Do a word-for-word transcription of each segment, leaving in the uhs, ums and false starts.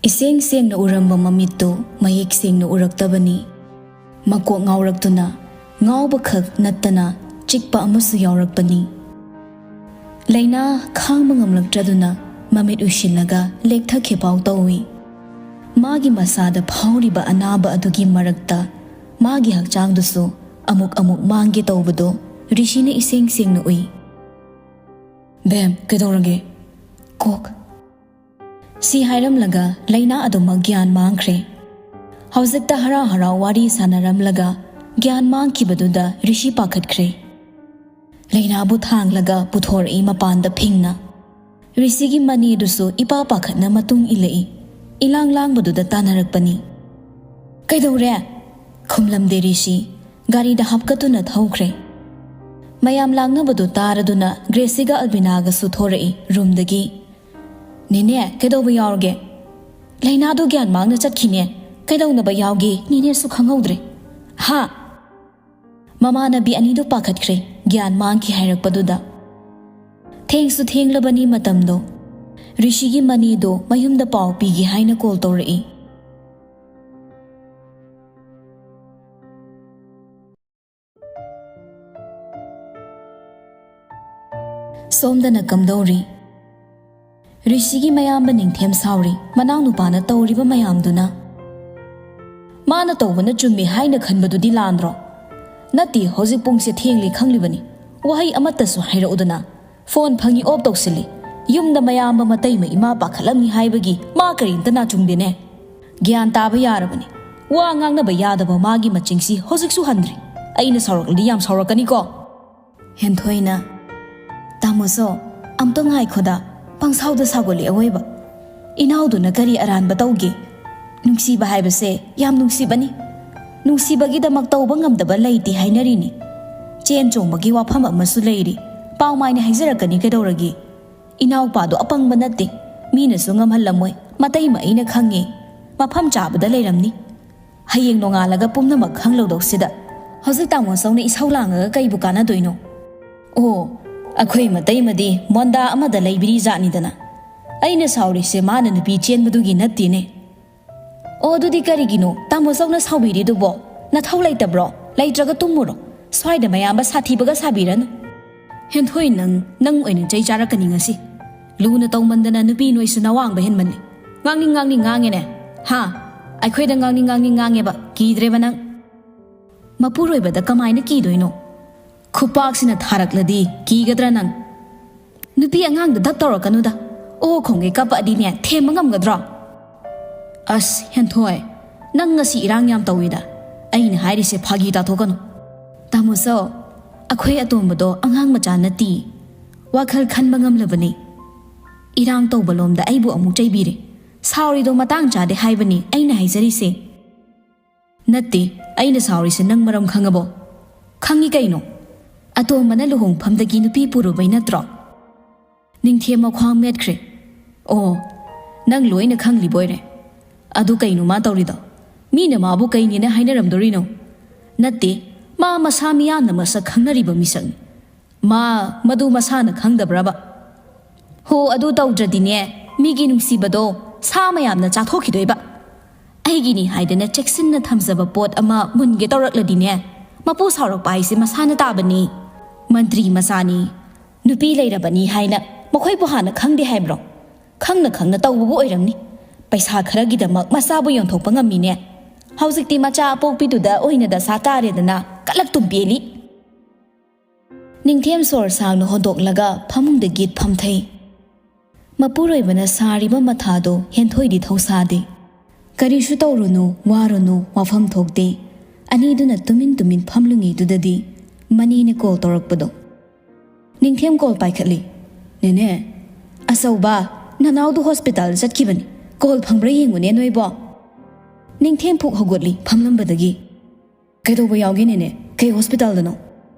ꯏꯁꯦꯡ ꯁꯦꯡꯅ ꯎꯔꯝꯕ ꯃꯃꯤꯠꯇꯨ ꯃꯌꯦꯛ ꯁꯦꯡꯅ ꯎꯔꯛꯇꯕꯅꯤ꯫ ꯃꯀꯣꯛ ꯉꯥꯎꯔꯛꯇꯨꯅ, ꯉꯥꯎꯕꯈꯛ ꯅꯠꯇꯅ ꯆꯤꯛꯄ ꯑꯃꯁꯨ ꯌꯥꯎꯔꯛꯄꯅꯤ꯫ ꯂꯩꯅꯥ ꯈꯥꯡꯕ ꯉꯝꯂꯛꯇ꯭ꯔꯗꯨꯅ ꯃꯃꯤꯠ ꯎꯏꯁꯤꯜꯂꯒ ꯂꯦꯛꯊꯈꯤꯐꯥꯎ ꯇꯧꯏ꯫ ꯃꯥꯒꯤ ꯃꯁꯥꯗ ꯐꯥꯎꯔꯤꯕ ꯑꯅꯥꯕ ꯑꯗꯨꯒꯤ ꯃꯔꯛꯇ ꯃꯥꯒꯤ ꯍꯛꯆꯥꯡꯗꯨꯁꯨ ꯑꯃꯨꯛ ꯑꯃꯨꯛ ꯃꯥꯡꯒꯦ ꯇꯧꯕꯗꯣ ꯔꯤꯁꯤꯅ ꯏꯁꯦꯡ ꯁꯦꯡꯅ ꯎꯏ꯫ "ꯕꯦꯝ, ꯀꯩꯗꯧꯔꯒꯦ?" "ꯀꯣꯛ"꯫ ꯁꯤ ꯍꯥꯏꯔꯝꯂꯒ ꯂꯩꯅꯥ ꯑꯗꯨꯃꯛ ꯒ꯭ꯌꯥꯟ ꯃꯥꯡꯈ꯭ꯔꯦ꯫ ꯍꯧꯖꯤꯛꯇ ꯍꯔꯥꯎ ꯍꯔꯥꯎ ꯋꯥꯔꯤ ꯁꯥꯟꯅꯔꯝꯂꯒ ꯒ꯭ꯌꯥꯟ ꯃꯥꯡꯈꯤꯕꯗꯨꯗ ꯔꯤꯁꯤ ꯄꯥꯈꯠꯈ꯭ꯔꯦ꯫ ꯂꯩꯅꯥꯕꯨ ꯊꯥꯡꯂꯒ ꯄꯨꯊꯣꯔꯛꯏ ꯃꯄꯥꯟꯗ ꯐꯤꯡꯅ꯫ ꯔꯤꯁꯤꯒꯤ ꯃꯅꯦꯗꯨꯁꯨ ꯏꯄꯥ ꯄꯥꯈꯠꯅ ꯃꯇꯨꯡ ꯏꯜꯂꯛꯏ꯫ ꯏꯂꯥꯡ ꯂꯥꯡꯕꯗꯨꯗ ꯇꯥꯟꯅꯔꯛꯄꯅꯤ꯫ "ꯀꯩꯗꯧꯔꯦ?" ꯈꯨꯝꯂꯝꯗꯦ ꯔꯤꯁꯤ꯫ ꯒꯥꯔꯤꯗ ꯍꯥꯞꯀꯠꯇꯨꯅ ꯊꯧꯈ꯭ꯔꯦ꯫ ꯃꯌꯥꯝ ꯂꯥꯡꯅꯕꯗꯨ ꯇꯥꯔꯗꯨꯅ ꯒ꯭ꯔꯦꯁꯤꯒ ꯑꯜꯕꯤꯅꯥꯒꯁꯨ ꯊꯣꯔꯛꯏ ꯔꯨꯝꯗꯒꯤ꯫ "ꯅꯦꯅꯦ, ꯀꯩꯗꯧꯕ ꯌꯥꯎꯔꯒꯦ?" "ꯂꯩꯅꯥꯗꯨ ꯒ꯭ꯌꯥꯟ ꯃꯥꯡꯅ ꯆꯠꯈꯤꯅꯦ꯫ ꯀꯩꯗꯧꯅꯕ ꯌꯥꯎꯒꯦ ꯅꯦꯅꯦꯁꯨ ꯈꯪꯍꯧꯗ꯭ꯔꯦ"꯫ "ꯍꯥ?" ꯃꯃꯥꯟꯅꯕꯤ ꯑꯅꯤꯗꯨ ꯄꯥꯈꯠꯈ꯭ꯔꯦ ꯒ꯭ꯌꯥꯟ ꯃꯥꯡꯈꯤ ꯍꯥꯏꯔꯛꯄꯗꯨꯗ꯫ ꯊꯦꯡꯁꯨ ꯊꯦꯡꯂꯕꯅꯤ ꯃꯇꯝꯗꯣ꯫ ꯔꯤꯁꯤꯒꯤ ꯃꯅꯦꯗꯣ ꯃꯌꯨꯝꯗ ꯄꯥꯎ ꯄꯤꯒꯦ ꯍꯥꯏꯅ ꯀꯣꯜ ꯇꯧꯔꯛꯏ꯫ ꯁꯣꯝꯗꯅ ꯀꯝꯗꯧꯔꯤ? ꯔꯤꯁꯤꯒꯤ ꯃꯌꯥꯝꯕ ꯅꯤꯡꯊꯦꯝ ꯁꯥꯎꯔꯤ, ꯃꯅꯥꯎꯅꯨꯄꯥꯅ ꯇꯧꯔꯤꯕ ꯃꯌꯥꯝꯗꯨꯅ꯫ "ꯃꯥꯅ ꯇꯧꯕꯅ ꯆꯨꯝꯃꯤ ꯍꯥꯏꯅ ꯈꯟꯕꯗꯨꯗꯤ ꯂꯥꯟꯗ꯭ꯔꯣ?" "ꯅꯠꯇꯦ, ꯍꯧꯖꯤꯛ ꯄꯨꯡꯁꯦ ꯊꯦꯡꯂꯤ ꯈꯪꯂꯤꯕꯅꯤ꯫ ꯋꯥꯍꯩ ꯑꯃꯠꯇꯁꯨ ꯍꯥꯏꯔꯛꯎꯗꯅ꯫ ꯐꯣꯟ ꯐꯪꯉꯤ ꯑꯣꯞ ꯇꯧꯁꯤꯜꯂꯤ꯫ ꯌꯨꯝꯗ ꯃꯌꯥꯝꯕ ꯃꯇꯩꯃ ꯏꯃꯥ ꯄꯥꯈꯠꯂꯝꯃꯤ ꯍꯥꯏꯕꯒꯤ ꯃꯥ ꯀꯔꯤꯝꯇ ꯅꯥꯆꯨꯡꯗꯦꯅꯦ꯫ ꯒ꯭ꯌꯥꯟ ꯇꯥꯕ ꯌꯥꯔꯕꯅꯤ꯫ ꯋꯥ ꯉꯥꯡꯅꯕ ꯌꯥꯗꯕ ꯃꯥꯒꯤ ꯃꯆꯤꯡꯁꯤ ꯍꯧꯖꯤꯛꯁꯨ ꯍꯟꯗ꯭ꯔꯤ꯫ ꯑꯩꯅ ꯁꯥꯎꯔꯛꯂꯗꯤ ꯌꯥꯝ ꯁꯥꯎꯔꯛꯀꯅꯤꯀꯣ"꯫ ꯍꯦꯟꯊꯣꯏꯅ, "ꯇꯥꯃꯣꯁꯣ, ꯑꯝꯇ ꯉꯥꯏꯈꯣꯗ, ꯄꯪꯁꯥꯎꯗ ꯁꯥꯎꯒꯠꯂꯤ ꯑꯋꯣꯏꯕ꯫ ꯏꯅꯥꯎꯗꯨꯅ ꯀꯔꯤ ꯑꯔꯥꯟꯕ ꯇꯧꯒꯦ? ꯅꯨꯡꯁꯤꯕ ꯍꯥꯏꯕꯁꯦ ꯌꯥꯝ ꯅꯨꯡꯁꯤꯕꯅꯤ꯫ ꯅꯨꯡꯁꯤꯕꯒꯤꯗꯃꯛ ꯇꯧꯕ ꯉꯝꯗꯕ ꯂꯩꯇꯦ ꯍꯥꯏꯅꯔꯤꯅꯤ꯫ ꯆꯦꯟ ꯆꯣꯡꯕꯒꯤ ꯋꯥꯐꯝ ꯑꯃꯁꯨ ꯂꯩꯔꯤ꯫ ꯄꯥꯎ ꯃꯥꯏꯅ ꯍꯥꯏꯖꯔꯛꯀꯅꯤ ꯀꯩꯗꯧꯔꯒꯦ? ꯏꯅꯥꯎꯄꯥꯗꯣ ꯑꯄꯪꯕ ꯅꯠꯇꯦ꯫ ꯃꯤꯅꯁꯨ ꯉꯝꯍꯜꯂꯝꯃꯣꯏ꯫ ꯃꯇꯩꯃ ꯑꯩꯅ ꯈꯪꯉꯦ꯫ ꯃꯐꯝ ꯆꯥꯕꯗ ꯂꯩꯔꯝꯅꯤ꯫ ꯍꯌꯦꯡ ꯅꯣꯡꯉꯥꯜꯂꯒ ꯄꯨꯝꯅꯃꯛ ꯈꯪꯂꯧꯗꯧꯁꯤꯗ ꯍꯧꯖꯤꯛ ꯇꯥꯃꯣ ꯆꯧꯅ ꯏꯁꯧ ꯂꯥꯡꯉꯒ ꯀꯩꯕꯨ ꯀꯥꯟꯅꯗꯣꯏꯅꯣ?" "ꯑꯣ, ꯑꯩꯈꯣꯏ ꯃꯇꯩꯃꯗꯤ ꯃꯣꯟꯗꯥ ꯑꯃꯗ ꯂꯩꯕꯤꯔꯤ ꯖꯥꯠꯅꯤꯗꯅ꯫ ꯑꯩꯅ ꯁꯥꯎꯔꯤꯁꯦ ꯃꯥꯅ ꯅꯨꯄꯤ ꯆꯦꯟꯕꯗꯨꯒꯤ ꯅꯠꯇꯦꯅꯦ꯫ ꯑꯣ, ꯑꯗꯨꯗꯤ ꯀꯔꯤꯒꯤꯅꯣ ꯇꯥꯃꯣ ꯆꯧꯅ ꯁꯥꯎꯕꯤꯔꯤꯗꯨꯕꯣ? ꯅꯊꯧ ꯂꯩꯇꯕ꯭ꯔꯣ? ꯂꯩꯇ꯭ꯔꯒ ꯇꯨꯝꯃꯨꯔꯣ꯫ ꯁ꯭ꯋꯥꯏꯗ ꯃꯌꯥꯝꯕ ꯁꯥꯊꯤꯕꯒ ꯁꯥꯕꯤꯔꯅꯨ꯫ ꯍꯦꯟꯊꯣꯏ, ꯅꯪ, ꯅꯪ ꯑꯣꯏꯅ ꯆꯩ ꯆꯥꯔꯛꯀꯅꯤ ꯉꯁꯤ꯫ ꯂꯨꯅ ꯇꯧꯃꯟꯗꯅ ꯅꯨꯄꯤ ꯅꯣꯏꯁꯨ ꯅꯋꯥꯡꯕ ꯍꯦꯟꯃꯜꯂꯤ꯫ ꯉꯥꯡꯅꯤꯡ ꯉꯥꯡꯅꯤꯡ ꯉꯥꯡꯉꯦꯅꯦ꯫ ꯍꯥ? ꯑꯩꯈꯣꯏꯗ ꯉꯥꯡꯅꯤꯡ ꯉꯥꯡꯅꯤꯡ ꯉꯥꯡꯉꯦꯕ꯫ ꯀꯤꯗ꯭ꯔꯦꯕ ꯅꯪ? ꯃꯄꯨꯔꯣꯏꯕꯗ ꯀꯃꯥꯏꯅ ꯀꯤꯗꯣꯏꯅꯣ? ꯈꯨꯄꯥꯛꯁꯤꯅ ꯊꯥꯔꯛꯂꯗꯤ ꯀꯤꯒꯗ꯭ꯔꯥ ꯅꯪ? ꯅꯨꯄꯤ ꯑꯉꯥꯡꯗ ꯙꯞ ꯇꯧꯔꯛꯀꯅꯨꯗ꯫ ꯑꯣ ꯈꯣꯡꯒꯩ ꯀꯞꯄꯛꯑꯗꯤꯅꯦ ꯊꯦꯝꯕ ꯉꯝꯒꯗ꯭ꯔꯣ? ꯑꯁ, ꯍꯦꯟꯊꯣꯏ, ꯅꯪ ꯉꯁꯤ ꯏꯔꯥꯡ ꯌꯥꯝ ꯇꯧꯏꯗ꯫ ꯑꯩꯅ ꯍꯥꯏꯔꯤꯁꯦ ꯐꯥꯒꯤ ꯇꯥꯊꯣꯛꯀꯅꯨ꯫ ꯇꯥꯃꯣ ꯆꯧ, ꯑꯩꯈꯣꯏ ꯑꯇꯣꯝꯕꯗꯣ ꯑꯉꯥꯡ ꯃꯆꯥ ꯅꯠꯇꯦ꯫ ꯋꯥꯈꯜ ꯈꯟꯕ ꯉꯝꯂꯕꯅꯤ꯫ ꯏꯔꯥꯡ ꯇꯧꯕ ꯂꯣꯝꯗ ꯑꯩꯕꯨ ꯑꯃꯨꯛ ꯆꯩꯕꯤꯔꯦ꯫ ꯁꯥꯎꯔꯤꯗꯣ ꯃꯇꯥꯡ ꯆꯥꯗꯦ ꯍꯥꯏꯕꯅꯤ ꯑꯩꯅ ꯍꯥꯏꯖꯔꯤꯁꯦ꯫ ꯅꯠꯇꯦ, ꯑꯩꯅ ꯁꯥꯎꯔꯤꯁꯦ ꯅꯪ ꯃꯔꯝ ꯈꯪꯉꯕꯣ? ꯈꯪꯉꯤ ꯀꯩꯅꯣ? ꯑꯇꯣꯝꯕꯅ ꯂꯨꯍꯣꯡꯐꯝꯗꯒꯤ ꯅꯨꯄꯤ ꯄꯨꯔꯨꯕꯩ ꯅꯠꯇ꯭ꯔꯣ? ꯅꯤꯡꯊꯦꯝ ꯃꯈ꯭ꯋꯥꯡ ꯃꯦꯠꯈ꯭ꯔꯦ꯫ ꯑꯣ, ꯅꯪ ꯂꯣꯏꯅ ꯈꯪꯂꯤꯕꯣꯏꯔꯦ꯫ ꯑꯗꯨ ꯀꯩꯅꯣ ꯃꯥ ꯇꯧꯔꯤꯗꯣ? ꯃꯤꯅ ꯃꯥꯕꯨ ꯀꯩꯅꯦꯅ ꯍꯥꯏꯅꯔꯝꯗꯣꯔꯤꯅꯣ? ꯅꯠꯇꯦ, ꯃꯥ ꯃꯁꯥ ꯃꯤꯌꯥꯝꯅ ꯃꯁꯛ ꯈꯪꯅꯔꯤꯕ ꯃꯤꯁꯛꯅꯤ꯫ ꯃꯥ ꯃꯗꯨ ꯃꯁꯥꯅ ꯈꯪꯗꯕ꯭ꯔꯕ? ꯍꯣ, ꯑꯗꯨ ꯇꯧꯗ꯭ꯔꯗꯤꯅꯦ, ꯃꯤꯒꯤ ꯅꯨꯡꯁꯤꯕꯗꯣ ꯁꯥ ꯃꯌꯥꯝꯅ ꯆꯥꯊꯣꯛꯈꯤꯗꯣꯏꯕ꯫ ꯑꯩꯒꯤꯅꯤ ꯍꯥꯏꯗꯅ ꯆꯦꯛꯁꯤꯟꯅ ꯊꯝꯖꯕ ꯄꯣꯠ ꯑꯃ ꯃꯨꯟꯒꯦ ꯇꯧꯔꯛꯂꯗꯤꯅꯦ, ꯃꯄꯨ ꯁꯥꯎꯔꯛꯄ ꯍꯥꯏꯁꯦ ꯃꯁꯥꯅ ꯇꯥꯕꯅꯤ꯫ ꯃꯟꯇ꯭ꯔꯤ ꯃꯆꯥꯅꯤ, ꯅꯨꯄꯤ ꯂꯩꯔꯕꯅꯤ ꯍꯥꯏꯅ ꯃꯈꯣꯏꯕꯨ ꯍꯥꯟꯅ ꯈꯪꯗꯦ ꯍꯥꯏꯕ꯭ꯔꯣ? ꯈꯪꯅ ꯈꯪꯅ ꯇꯧꯕꯕꯨ ꯑꯣꯏꯔꯝꯅꯤ꯫ ꯄꯩꯁꯥ ꯈꯔꯒꯤꯗꯃꯛ ꯃꯆꯥꯕꯨ ꯌꯣꯟꯊꯣꯛꯄ ꯉꯝꯃꯤꯅꯦ꯫ ꯍꯧꯖꯤꯛꯇꯤ ꯃꯆꯥ ꯑꯄꯣꯛꯄꯤꯗꯨꯗ ꯑꯣꯏꯅ ꯗꯁꯥ ꯇꯥꯔꯦꯗꯅ ꯀꯂꯛ ꯇꯨꯝ ꯄꯦꯜꯂꯤ꯫ ꯅꯤꯡꯊꯦꯝ ꯁꯣꯔ ꯁꯥꯡꯅ ꯍꯣꯟꯗꯣꯛꯂꯒ ꯐꯃꯨꯡꯗ ꯒꯤꯠ ꯐꯝꯊꯩ꯫ ꯃꯄꯨꯔꯣꯏꯕꯅ ꯁꯥꯔꯤꯕ ꯃꯊꯥꯗꯣ ꯍꯦꯟꯊꯣꯏꯗꯤ ꯊꯧꯁꯥꯗꯦ꯫ ꯀꯔꯤꯁꯨ ꯇꯧꯔꯨꯅꯨ, ꯋꯥꯔꯨꯅꯨ, ꯋꯥꯐꯝ ꯊꯣꯛꯇꯦ꯫ ꯑꯅꯤꯗꯨꯅ ꯇꯨꯃꯤꯟ ꯇꯨꯃꯤꯟ ꯐꯝꯂꯤꯉꯩꯗꯨꯗꯗꯤ ꯃꯅꯦꯅ ꯀꯣꯜ ꯇꯧꯔꯛꯄꯗꯣ꯫ ꯅꯤꯡꯊꯦꯝ ꯀꯣꯜ ꯄꯥꯏꯈꯠꯂꯤ꯫ "ꯅꯦꯅꯦ, ꯑꯆꯧꯕ, ꯅꯅꯥꯎꯗꯨ ꯍꯣꯁꯄꯤꯇꯥꯜ ꯆꯠꯈꯤꯕꯅꯤ꯫ ꯀꯣꯜ ꯐꯪꯕ꯭ꯔꯥ ꯌꯦꯡꯉꯨꯅꯦ ꯅꯣꯏꯕꯣ?" ꯅꯤꯡꯊꯦꯝ ꯐꯨꯛ ꯍꯧꯒꯠꯂꯤ ꯐꯝꯂꯝꯕꯗꯒꯤ꯫ "ꯀꯩꯗꯧꯕ ꯌꯥꯎꯒꯦ ꯅꯦꯅꯦ? ꯀꯩ ꯍꯣꯁꯄꯤꯇꯥꯜꯗꯅꯣ?"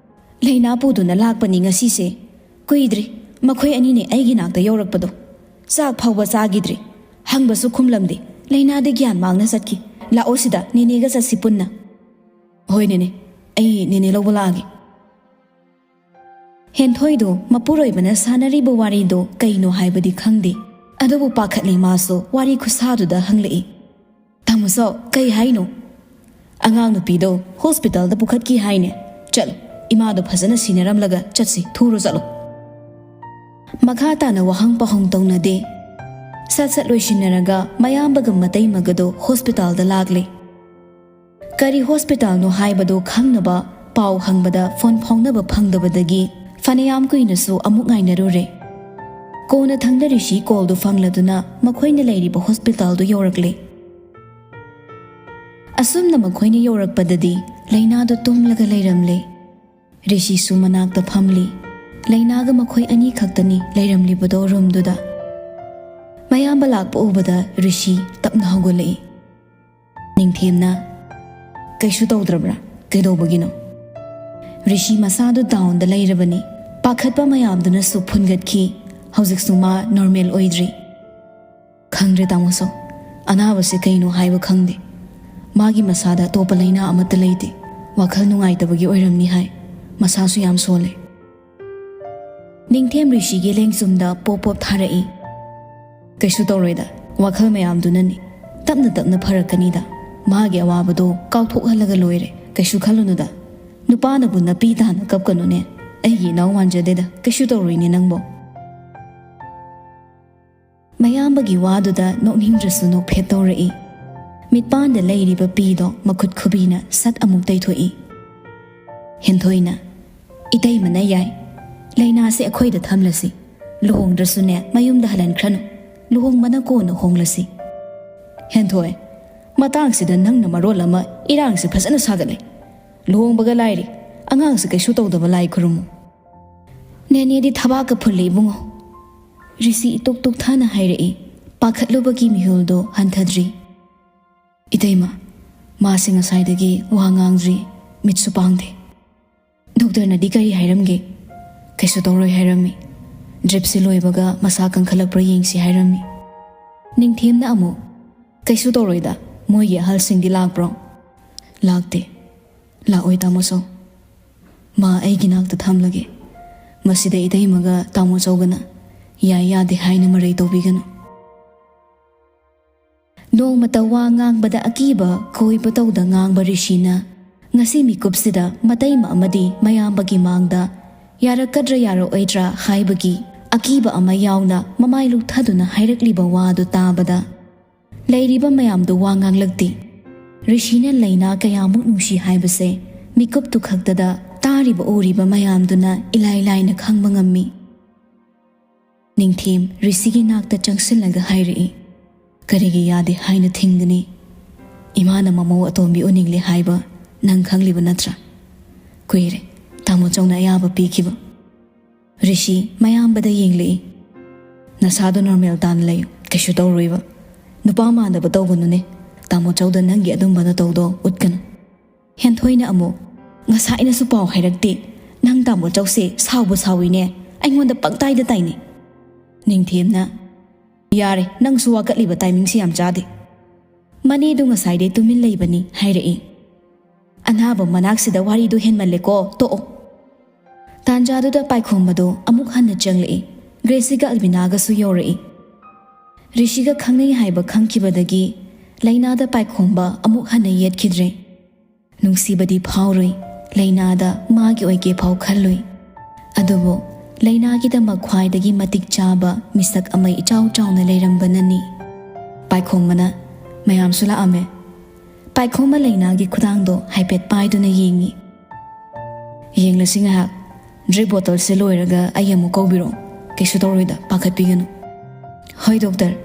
"ꯂꯥꯏꯅꯥ ꯄꯨꯗꯨꯅ ꯂꯥꯛꯄꯅꯤ ꯉꯁꯤꯁꯦ꯫ ꯀꯨꯏꯗ꯭ꯔꯤ ꯃꯈꯣꯏ ꯑꯅꯤꯅꯦ ꯑꯩꯒꯤ ꯅꯥꯛꯇ ꯌꯧꯔꯛꯄꯗꯣ꯫ ꯆꯥꯛ ꯐꯥꯎꯕ ꯆꯥꯈꯤꯗ꯭ꯔꯤ꯫ ꯍꯪꯕꯁꯨ ꯈꯨꯝꯂꯝꯗꯦ꯫ ꯂꯥꯏꯅꯥꯗꯤ ꯒ꯭ꯌꯥꯟ ꯃꯥꯡꯅ ꯆꯠꯈꯤ꯫ ꯂꯥꯛꯑꯣ ꯁꯤꯗ, ꯅꯦꯅꯦꯒ ꯆꯠꯁꯤ ꯄꯨꯟꯅ꯫" "ꯍꯣꯏ ꯅꯦꯅꯦ, ꯑꯩ ꯅꯦꯅꯦ ꯂꯧꯕ ꯂꯥꯛꯑꯒꯦ꯫" ꯍꯦꯟꯊꯣꯏꯗꯣ ꯃꯄꯨꯔꯣꯏꯕꯅ ꯁꯥꯟꯅꯔꯤꯕ ꯋꯥꯔꯤꯗꯣ ꯀꯩꯅꯣ ꯍꯥꯏꯕꯗꯤ ꯈꯪꯗꯦ꯫ ꯑꯗꯨꯕꯨ ꯄꯥꯈꯠꯂꯤ ꯃꯥꯁꯨ ꯋꯥꯔꯤ ꯈꯨꯁꯥꯗꯨꯗ ꯍꯪꯂꯛꯏ꯫ "ꯇꯥꯃꯣ ꯆꯥꯎ, ꯀꯩ ꯍꯥꯏꯅꯣ?" "ꯑꯉꯥꯡ ꯅꯨꯄꯤꯗꯣ ꯍꯣꯁꯄꯤꯇꯥꯜꯗ ꯄꯨꯈꯠꯈꯤ ꯍꯥꯏꯅꯦ꯫ ꯆꯠꯂꯣ, ꯏꯃꯥꯗꯣ ꯐꯖꯅ ꯁꯤꯟꯅꯔꯝꯂꯒ ꯆꯠꯁꯤ, ꯊꯨꯔꯣ ꯆꯠꯂꯣ꯫" ꯃꯈꯥ ꯇꯥꯅ ꯋꯥꯍꯪ ꯄꯥꯎꯍꯪ ꯇꯧꯅꯗꯦ꯫ ꯁꯠ ꯁꯠ ꯂꯣꯏꯁꯤꯟꯅꯔꯒ ꯃꯌꯥꯝꯕꯒ ꯃꯇꯩꯃꯒꯗꯣ ꯍꯣꯁꯄꯤꯇꯥꯜꯗ ꯂꯥꯛꯂꯦ꯫ ꯀꯔꯤ ꯍꯣꯁꯄꯤꯇꯥꯜꯅꯣ ꯍꯥꯏꯕꯗꯨ ꯈꯪꯅꯕ ꯄꯥꯎ ꯍꯪꯕꯗ ꯐꯣꯟ ꯐꯥꯎꯅꯕ ꯐꯪꯗꯕꯗꯒꯤ ꯐꯅꯌꯥꯝ ꯀꯨꯏꯅꯁꯨ ꯑꯃꯨꯛ ꯉꯥꯏꯅꯔꯨꯔꯦ꯫ ꯀꯣꯟꯅ ꯊꯪꯗ ꯔꯤꯁꯤ ꯀꯣꯜꯗꯨ ꯐꯪꯂꯗꯨꯅ ꯃꯈꯣꯏꯅ ꯂꯩꯔꯤꯕ ꯍꯣꯁꯄꯤꯇꯥꯜꯗꯨ ꯌꯧꯔꯛꯂꯦ꯫ ꯑꯁꯨꯝꯅ ꯃꯈꯣꯏꯅ ꯌꯧꯔꯛꯄꯗꯗꯤ ꯂꯩꯅꯥꯗꯨ ꯇꯨꯝꯂꯒ ꯂꯩꯔꯝꯂꯦ꯫ ꯔꯤꯁꯤꯁꯨ ꯃꯅꯥꯛꯇ ꯐꯝꯂꯤ꯫ ꯂꯩꯅꯥꯒ ꯃꯈꯣꯏ ꯑꯅꯤ ꯈꯛꯇꯅꯤ ꯂꯩꯔꯝꯂꯤꯕꯗꯣ ꯔꯨꯝꯗꯨꯗ꯫ ꯃꯌꯥꯝꯕ ꯂꯥꯛꯄ ꯎꯕꯗ ꯔꯤꯁꯤ ꯇꯞꯅ ꯍꯧꯒꯠꯂꯛꯏ꯫ ꯅꯤꯡꯊꯦꯝꯅ, "ꯀꯩꯁꯨ ꯇꯧꯗ꯭ꯔꯕ꯭ꯔꯥ? ꯀꯩꯗꯧꯕꯒꯤꯅꯣ?" ꯔꯤꯁꯤ ꯃꯁꯥꯗꯨ ꯗꯥꯎꯟꯗ ꯂꯩꯔꯕꯅꯤ꯫ ꯄꯥꯈꯠꯄ ꯃꯌꯥꯝꯗꯨꯅꯁꯨ ꯐꯨꯟꯒꯠꯈꯤ꯫ ꯍꯧꯖꯤꯛꯁꯨ ꯃꯥ ꯅꯣꯔꯃꯦꯜ ꯑꯣꯏꯗ꯭ꯔꯤ꯫ "ꯈꯪꯗ꯭ꯔꯦ ꯇꯥꯃꯣꯁꯣ, ꯑꯅꯥꯕꯁꯦ ꯀꯩꯅꯣ ꯍꯥꯏꯕ ꯈꯪꯗꯦ꯫ ꯃꯥꯒꯤ ꯃꯁꯥꯗ ꯑꯇꯣꯞꯄ ꯂꯩꯅꯥ ꯑꯃꯠꯇ ꯂꯩꯇꯦ꯫ ꯋꯥꯈꯜ ꯅꯨꯡꯉꯥꯏꯇꯕꯒꯤ ꯑꯣꯏꯔꯝꯅꯤ ꯍꯥꯏ꯫ ꯃꯁꯥꯁꯨ ꯌꯥꯝ ꯁꯣꯜꯂꯦ꯫" ꯅꯤꯡꯊꯦꯝ ꯔꯤꯁꯤꯒꯤ ꯂꯦꯡꯖꯨꯝꯗ ꯄꯣꯞ ꯄꯣꯞ ꯊꯥꯔꯛꯏ꯫ "ꯀꯩꯁꯨ ꯇꯧꯔꯣꯏꯗ, ꯋꯥꯈꯜ ꯃꯌꯥꯝꯗꯨꯅꯅꯤ꯫ ꯇꯞꯅ ꯇꯞꯅ ꯐꯔꯛꯀꯅꯤꯗ꯫ ꯃꯥꯒꯤ ꯑꯋꯥꯕꯗꯣ ꯀꯥꯎꯊꯣꯛꯍꯜꯂꯒ ꯂꯣꯏꯔꯦ꯫ ꯀꯩꯁꯨ ꯈꯜꯂꯨꯅꯨꯗ꯫ ꯅꯨꯄꯥꯅꯕꯨ ꯅꯄꯤ ꯇꯥꯅ ꯀꯞꯀꯅꯨꯅꯦ꯫ ꯑꯩꯒꯤ ꯏꯅꯥꯎ ꯃꯥꯟꯖꯗꯦꯗ꯫ ꯀꯩꯁꯨ ꯇꯧꯔꯣꯏꯅꯦ ꯅꯪꯕꯣ꯫" ꯃꯌꯥꯝꯕꯒꯤ ꯋꯥꯗꯨꯗ ꯅꯣꯛꯅꯤꯡꯗ꯭ꯔꯁꯨ ꯅꯣꯛꯐꯦꯠ ꯇꯧꯔꯛꯏ꯫ ꯃꯤꯠꯄꯥꯟꯗ ꯂꯩꯔꯤꯕ ꯄꯤꯗꯣ ꯃꯈꯨꯠ ꯈꯨꯕꯤꯅ ꯁꯠ ꯑꯃꯨꯛ ꯇꯩꯊꯣꯛꯏ꯫ ꯍꯦꯟꯊꯣꯏꯅ, "ꯏꯇꯩꯃꯅ ꯌꯥꯏ꯫ ꯂꯩꯅꯥꯁꯦ ꯑꯩꯈꯣꯏꯗ ꯊꯝꯂꯁꯤ꯫ ꯂꯨꯍꯣꯡꯗ꯭ꯔꯁꯨꯅꯦ, ꯃꯌꯨꯝꯗ ꯍꯜꯍꯟꯈ꯭ꯔꯅꯨ꯫ ꯂꯨꯍꯣꯡꯕꯅ ꯀꯣꯟꯅ ꯍꯣꯡꯂꯁꯤ꯫" "ꯍꯦꯟꯊꯣꯏ, ꯃꯇꯥꯡꯁꯤꯗ ꯅꯪꯅ ꯃꯔꯣꯜ ꯑꯃ ꯏꯔꯥꯡꯁꯦ ꯐꯖꯅ ꯁꯥꯒꯠꯂꯦ꯫ ꯂꯨꯍꯣꯡꯕꯒ ꯂꯥꯏꯔꯤ, ꯑꯉꯥꯡꯁꯦ ꯀꯩꯁꯨ ꯇꯧꯗꯕ ꯂꯥꯏ ꯈꯨꯔꯨꯝꯃꯨ꯫" "ꯅꯦꯅꯦꯗꯤ ꯊꯕꯥꯛꯀ ꯐꯨꯜꯂꯦ ꯏꯕꯨꯡꯉꯣ꯫" ꯔꯤꯁꯤ ꯏꯇꯨꯛ ꯇꯨꯛ ꯊꯥꯅ ꯍꯥꯏꯔꯛꯏ꯫ ꯄꯥꯈꯠꯂꯨꯕꯒꯤ ꯃꯤꯍꯨꯜꯗꯣ ꯍꯟꯊꯗ꯭ꯔꯤ꯫ "ꯏꯇꯩꯃ, ꯃꯥꯁꯦ ꯉꯁꯥꯏꯗꯒꯤ ꯋꯥ ꯉꯥꯡꯗ꯭ꯔꯤ, ꯃꯤꯠꯁꯨ ꯄꯥꯡꯗꯦ꯫ ꯗꯣꯛꯇꯔꯅꯗꯤ ꯀꯔꯤ ꯍꯥꯏꯔꯝꯒꯦ?" "ꯀꯩꯁꯨ ꯇꯧꯔꯣꯏ ꯍꯥꯏꯔꯝꯃꯤ꯫ ꯗ꯭ꯔꯤꯞꯁꯤ ꯂꯣꯏꯕꯒ ꯃꯁꯥ ꯀꯟꯈꯠꯂꯛꯄ꯭ꯔꯥ ꯌꯦꯡꯁꯤ ꯍꯥꯏꯔꯝꯃꯤ꯫" ꯅꯤꯡꯊꯦꯝꯅ ꯑꯃꯨꯛ, "ꯀꯩꯁꯨ ꯇꯧꯔꯣꯏꯗ, ꯃꯣꯏꯒꯤ ꯑꯍꯜꯁꯤꯡꯗꯤ ꯂꯥꯛꯄ꯭ꯔꯣ?" "ꯂꯥꯛꯇꯦ꯫ ꯂꯥꯛꯑꯣꯏ ꯇꯥꯃꯣ ꯆꯧ꯫ ꯃꯥ ꯑꯩꯒꯤ ꯅꯥꯛꯇ ꯊꯝꯂꯒꯦ꯫ ꯃꯁꯤꯗ ꯏꯇꯩꯃꯒ ꯇꯥꯃꯣ ꯆꯧꯒꯅ ꯌꯥꯏ ꯌꯥꯗꯦ ꯍꯥꯏꯅ ꯃꯔꯩ ꯇꯧꯕꯤꯒꯅꯨ꯫ ꯅꯣꯡꯃꯇ ꯋꯥ ꯉꯥꯡꯕꯗ ꯑꯀꯤꯕ ꯀꯣꯏꯕ ꯇꯧꯗ ꯉꯥꯡꯕ ꯔꯤꯁꯤꯅ ꯉꯁꯤ ꯃꯤꯀꯨꯞꯁꯤꯗ ꯃꯇꯩꯃ ꯑꯃꯗꯤ ꯃꯌꯥꯝꯕꯒꯤ ꯃꯥꯡꯗ ꯌꯥꯔꯛꯀꯗ꯭ꯔꯥ ꯌꯥꯔꯛꯑꯣꯏꯗ꯭ꯔꯥ ꯍꯥꯏꯕꯒꯤ ꯑꯀꯤꯕ ꯑꯃ ꯌꯥꯎꯅ ꯃꯃꯥꯏ ꯂꯨꯞꯊꯗꯨꯅ ꯍꯥꯏꯔꯛꯂꯤꯕ ꯋꯥꯗꯨ ꯇꯥꯕꯗ ꯂꯩꯔꯤꯕ ꯃꯌꯥꯝꯗꯨ ꯋꯥ ꯉꯥꯡꯂꯛꯇꯦ꯫ ꯔꯤꯁꯤꯅ ꯂꯩꯅꯥ ꯀꯌꯥꯃꯨꯛ ꯅꯨꯡꯁꯤ ꯍꯥꯏꯕꯁꯦ ꯃꯤꯀꯨꯞꯇꯨ ꯈꯛꯇꯗ ꯇꯥꯔꯤꯕ ꯎꯔꯤꯕ ꯃꯌꯥꯝꯗꯨꯅ ꯏꯂꯥꯏ ꯂꯥꯏꯅ ꯈꯪꯕ ꯉꯝꯃꯤ꯫ ꯅꯤꯡꯊꯦꯝ ꯔꯤꯁꯤꯒꯤ ꯅꯥꯛꯇ ꯆꯪꯁꯤꯜꯂꯒ ꯍꯥꯏꯔꯛꯏ, "ꯀꯔꯤꯒꯤ ꯌꯥꯗꯦ ꯍꯥꯏꯅ ꯊꯤꯡꯒꯅꯤ? ꯏꯃꯥꯅ ꯃꯃꯧ ꯑꯇꯣꯝꯕꯤ ꯎꯅꯤꯡꯂꯦ ꯍꯥꯏꯕ ꯅꯪ ꯈꯪꯂꯤꯕ ꯅꯠꯇ꯭ꯔꯥ? ꯀꯨꯏꯔꯦ ꯇꯥꯃꯣ ꯆꯧꯅ ꯑꯌꯥꯕ ꯄꯤꯈꯤꯕ꯫" ꯔꯤꯁꯤ ꯃꯌꯥꯝꯕꯗ ꯌꯦꯡꯂꯛꯏ꯫ "ꯅꯁꯥꯗꯣ ꯅꯣꯔꯃꯦꯜ ꯇꯥꯅ ꯂꯩꯌꯨ, ꯀꯩꯁꯨ ꯇꯧꯔꯣꯏꯕ꯫ ꯅꯨꯄꯥ ꯃꯥꯟꯗꯕ ꯇꯧꯒꯅꯨꯅꯦ꯫ ꯇꯥꯃꯣ ꯆꯧꯗ ꯅꯪꯒꯤ ꯑꯗꯨꯝꯕ ꯅꯇꯧꯗꯣ ꯎꯠꯀꯅꯨ꯫" ꯍꯦꯟꯊꯣꯏꯅ ꯑꯃꯨꯛ, "ꯉꯁꯥꯏꯅꯁꯨ ꯄꯥꯎ ꯍꯥꯏꯔꯛꯇꯦ꯫ ꯅꯪ ꯇꯥꯃꯣ ꯆꯧꯁꯦ ꯁꯥꯎꯕ ꯁꯥꯎꯏꯅꯦ, ꯑꯩꯉꯣꯟꯗ ꯄꯪꯇꯥꯏꯗ ꯇꯥꯏꯅꯩ꯫" ꯅꯤꯡꯊꯦꯝꯅ, "ꯌꯥꯔꯦ, ꯅꯪꯁꯨ ꯋꯥꯀꯠꯂꯤꯕ ꯇꯥꯏꯃꯤꯡꯁꯤ ꯌꯥꯝ ꯆꯥꯗꯦ꯫ ꯃꯅꯦꯗꯨ ꯉꯁꯥꯏꯗꯩ ꯇꯨꯃꯤꯟ ꯂꯩꯕꯅꯤ ꯍꯥꯏꯔꯛꯏ꯫ ꯑꯅꯥꯕ ꯃꯅꯥꯛꯁꯤꯗ ꯋꯥꯔꯤꯗꯨ ꯍꯦꯟꯃꯜꯂꯦꯀꯣ, ꯇꯣꯛꯑꯣ꯫" ꯇꯥꯟꯖꯥꯗꯨꯗ ꯄꯥꯏꯈꯣꯝꯕꯗꯨ ꯑꯃꯨꯛ ꯍꯟꯅ ꯆꯪꯂꯛꯏ꯫ ꯒ꯭ꯔꯦꯁꯤꯒ ꯑꯜꯕꯤꯅꯥꯒꯁꯨ ꯌꯧꯔꯛꯏ꯫ ꯔꯤꯁꯤꯒ ꯈꯪꯅꯩ ꯍꯥꯏꯕ ꯈꯪꯈꯤꯕꯗꯒꯤ ꯂꯩꯅꯥꯗ ꯄꯥꯏꯈꯣꯝꯕ ꯑꯃꯨꯛ ꯍꯟꯅ ꯌꯦꯠꯈꯤꯗ꯭ꯔꯦ꯫ ꯅꯨꯡꯁꯤꯕꯗꯤ ꯐꯥꯎꯔꯨꯏ, ꯂꯩꯅꯥꯗ ꯃꯥꯒꯤ ꯑꯣꯏꯒꯦ ꯐꯥꯎ ꯈꯜꯂꯨꯏ꯫ ꯑꯗꯨꯕꯨ ꯂꯩꯅꯥꯒꯤꯗꯃꯛ ꯈ꯭ꯋꯥꯏꯗꯒꯤ ꯃꯇꯤꯛ ꯆꯥꯕ ꯃꯤꯁꯛ ꯑꯃ ꯏꯆꯥꯎ ꯆꯥꯎꯅ ꯂꯩꯔꯝꯕꯅꯅꯤ꯫ ꯄꯥꯏꯈꯣꯝꯕꯅ, "ꯃꯌꯥꯝꯁꯨ ꯂꯥꯛꯑꯝꯃꯦ꯫" ꯄꯥꯏꯈꯣꯝꯕ ꯂꯩꯅꯥꯒꯤ ꯈꯨꯗꯥꯡꯗꯣ ꯍꯥꯏꯐꯦꯠ ꯄꯥꯏꯗꯨꯅ ꯌꯦꯡꯉꯤ꯫ "ꯌꯦꯡꯂꯁꯤ ꯉꯥꯏꯍꯥꯛ꯫ ꯗ꯭ꯔꯤꯞ ꯕꯣꯇꯜꯁꯦ ꯂꯣꯏꯔꯒ ꯑꯩ ꯑꯃꯨꯛ ꯀꯧꯕꯤꯔꯛꯑꯣ꯫ ꯀꯩꯁꯨ ꯇꯧꯔꯣꯏꯗ, ꯄꯥꯈꯠꯄꯤꯒꯅꯨ꯫" "ꯍꯣꯏ, ꯗꯣꯛꯇꯔ꯫"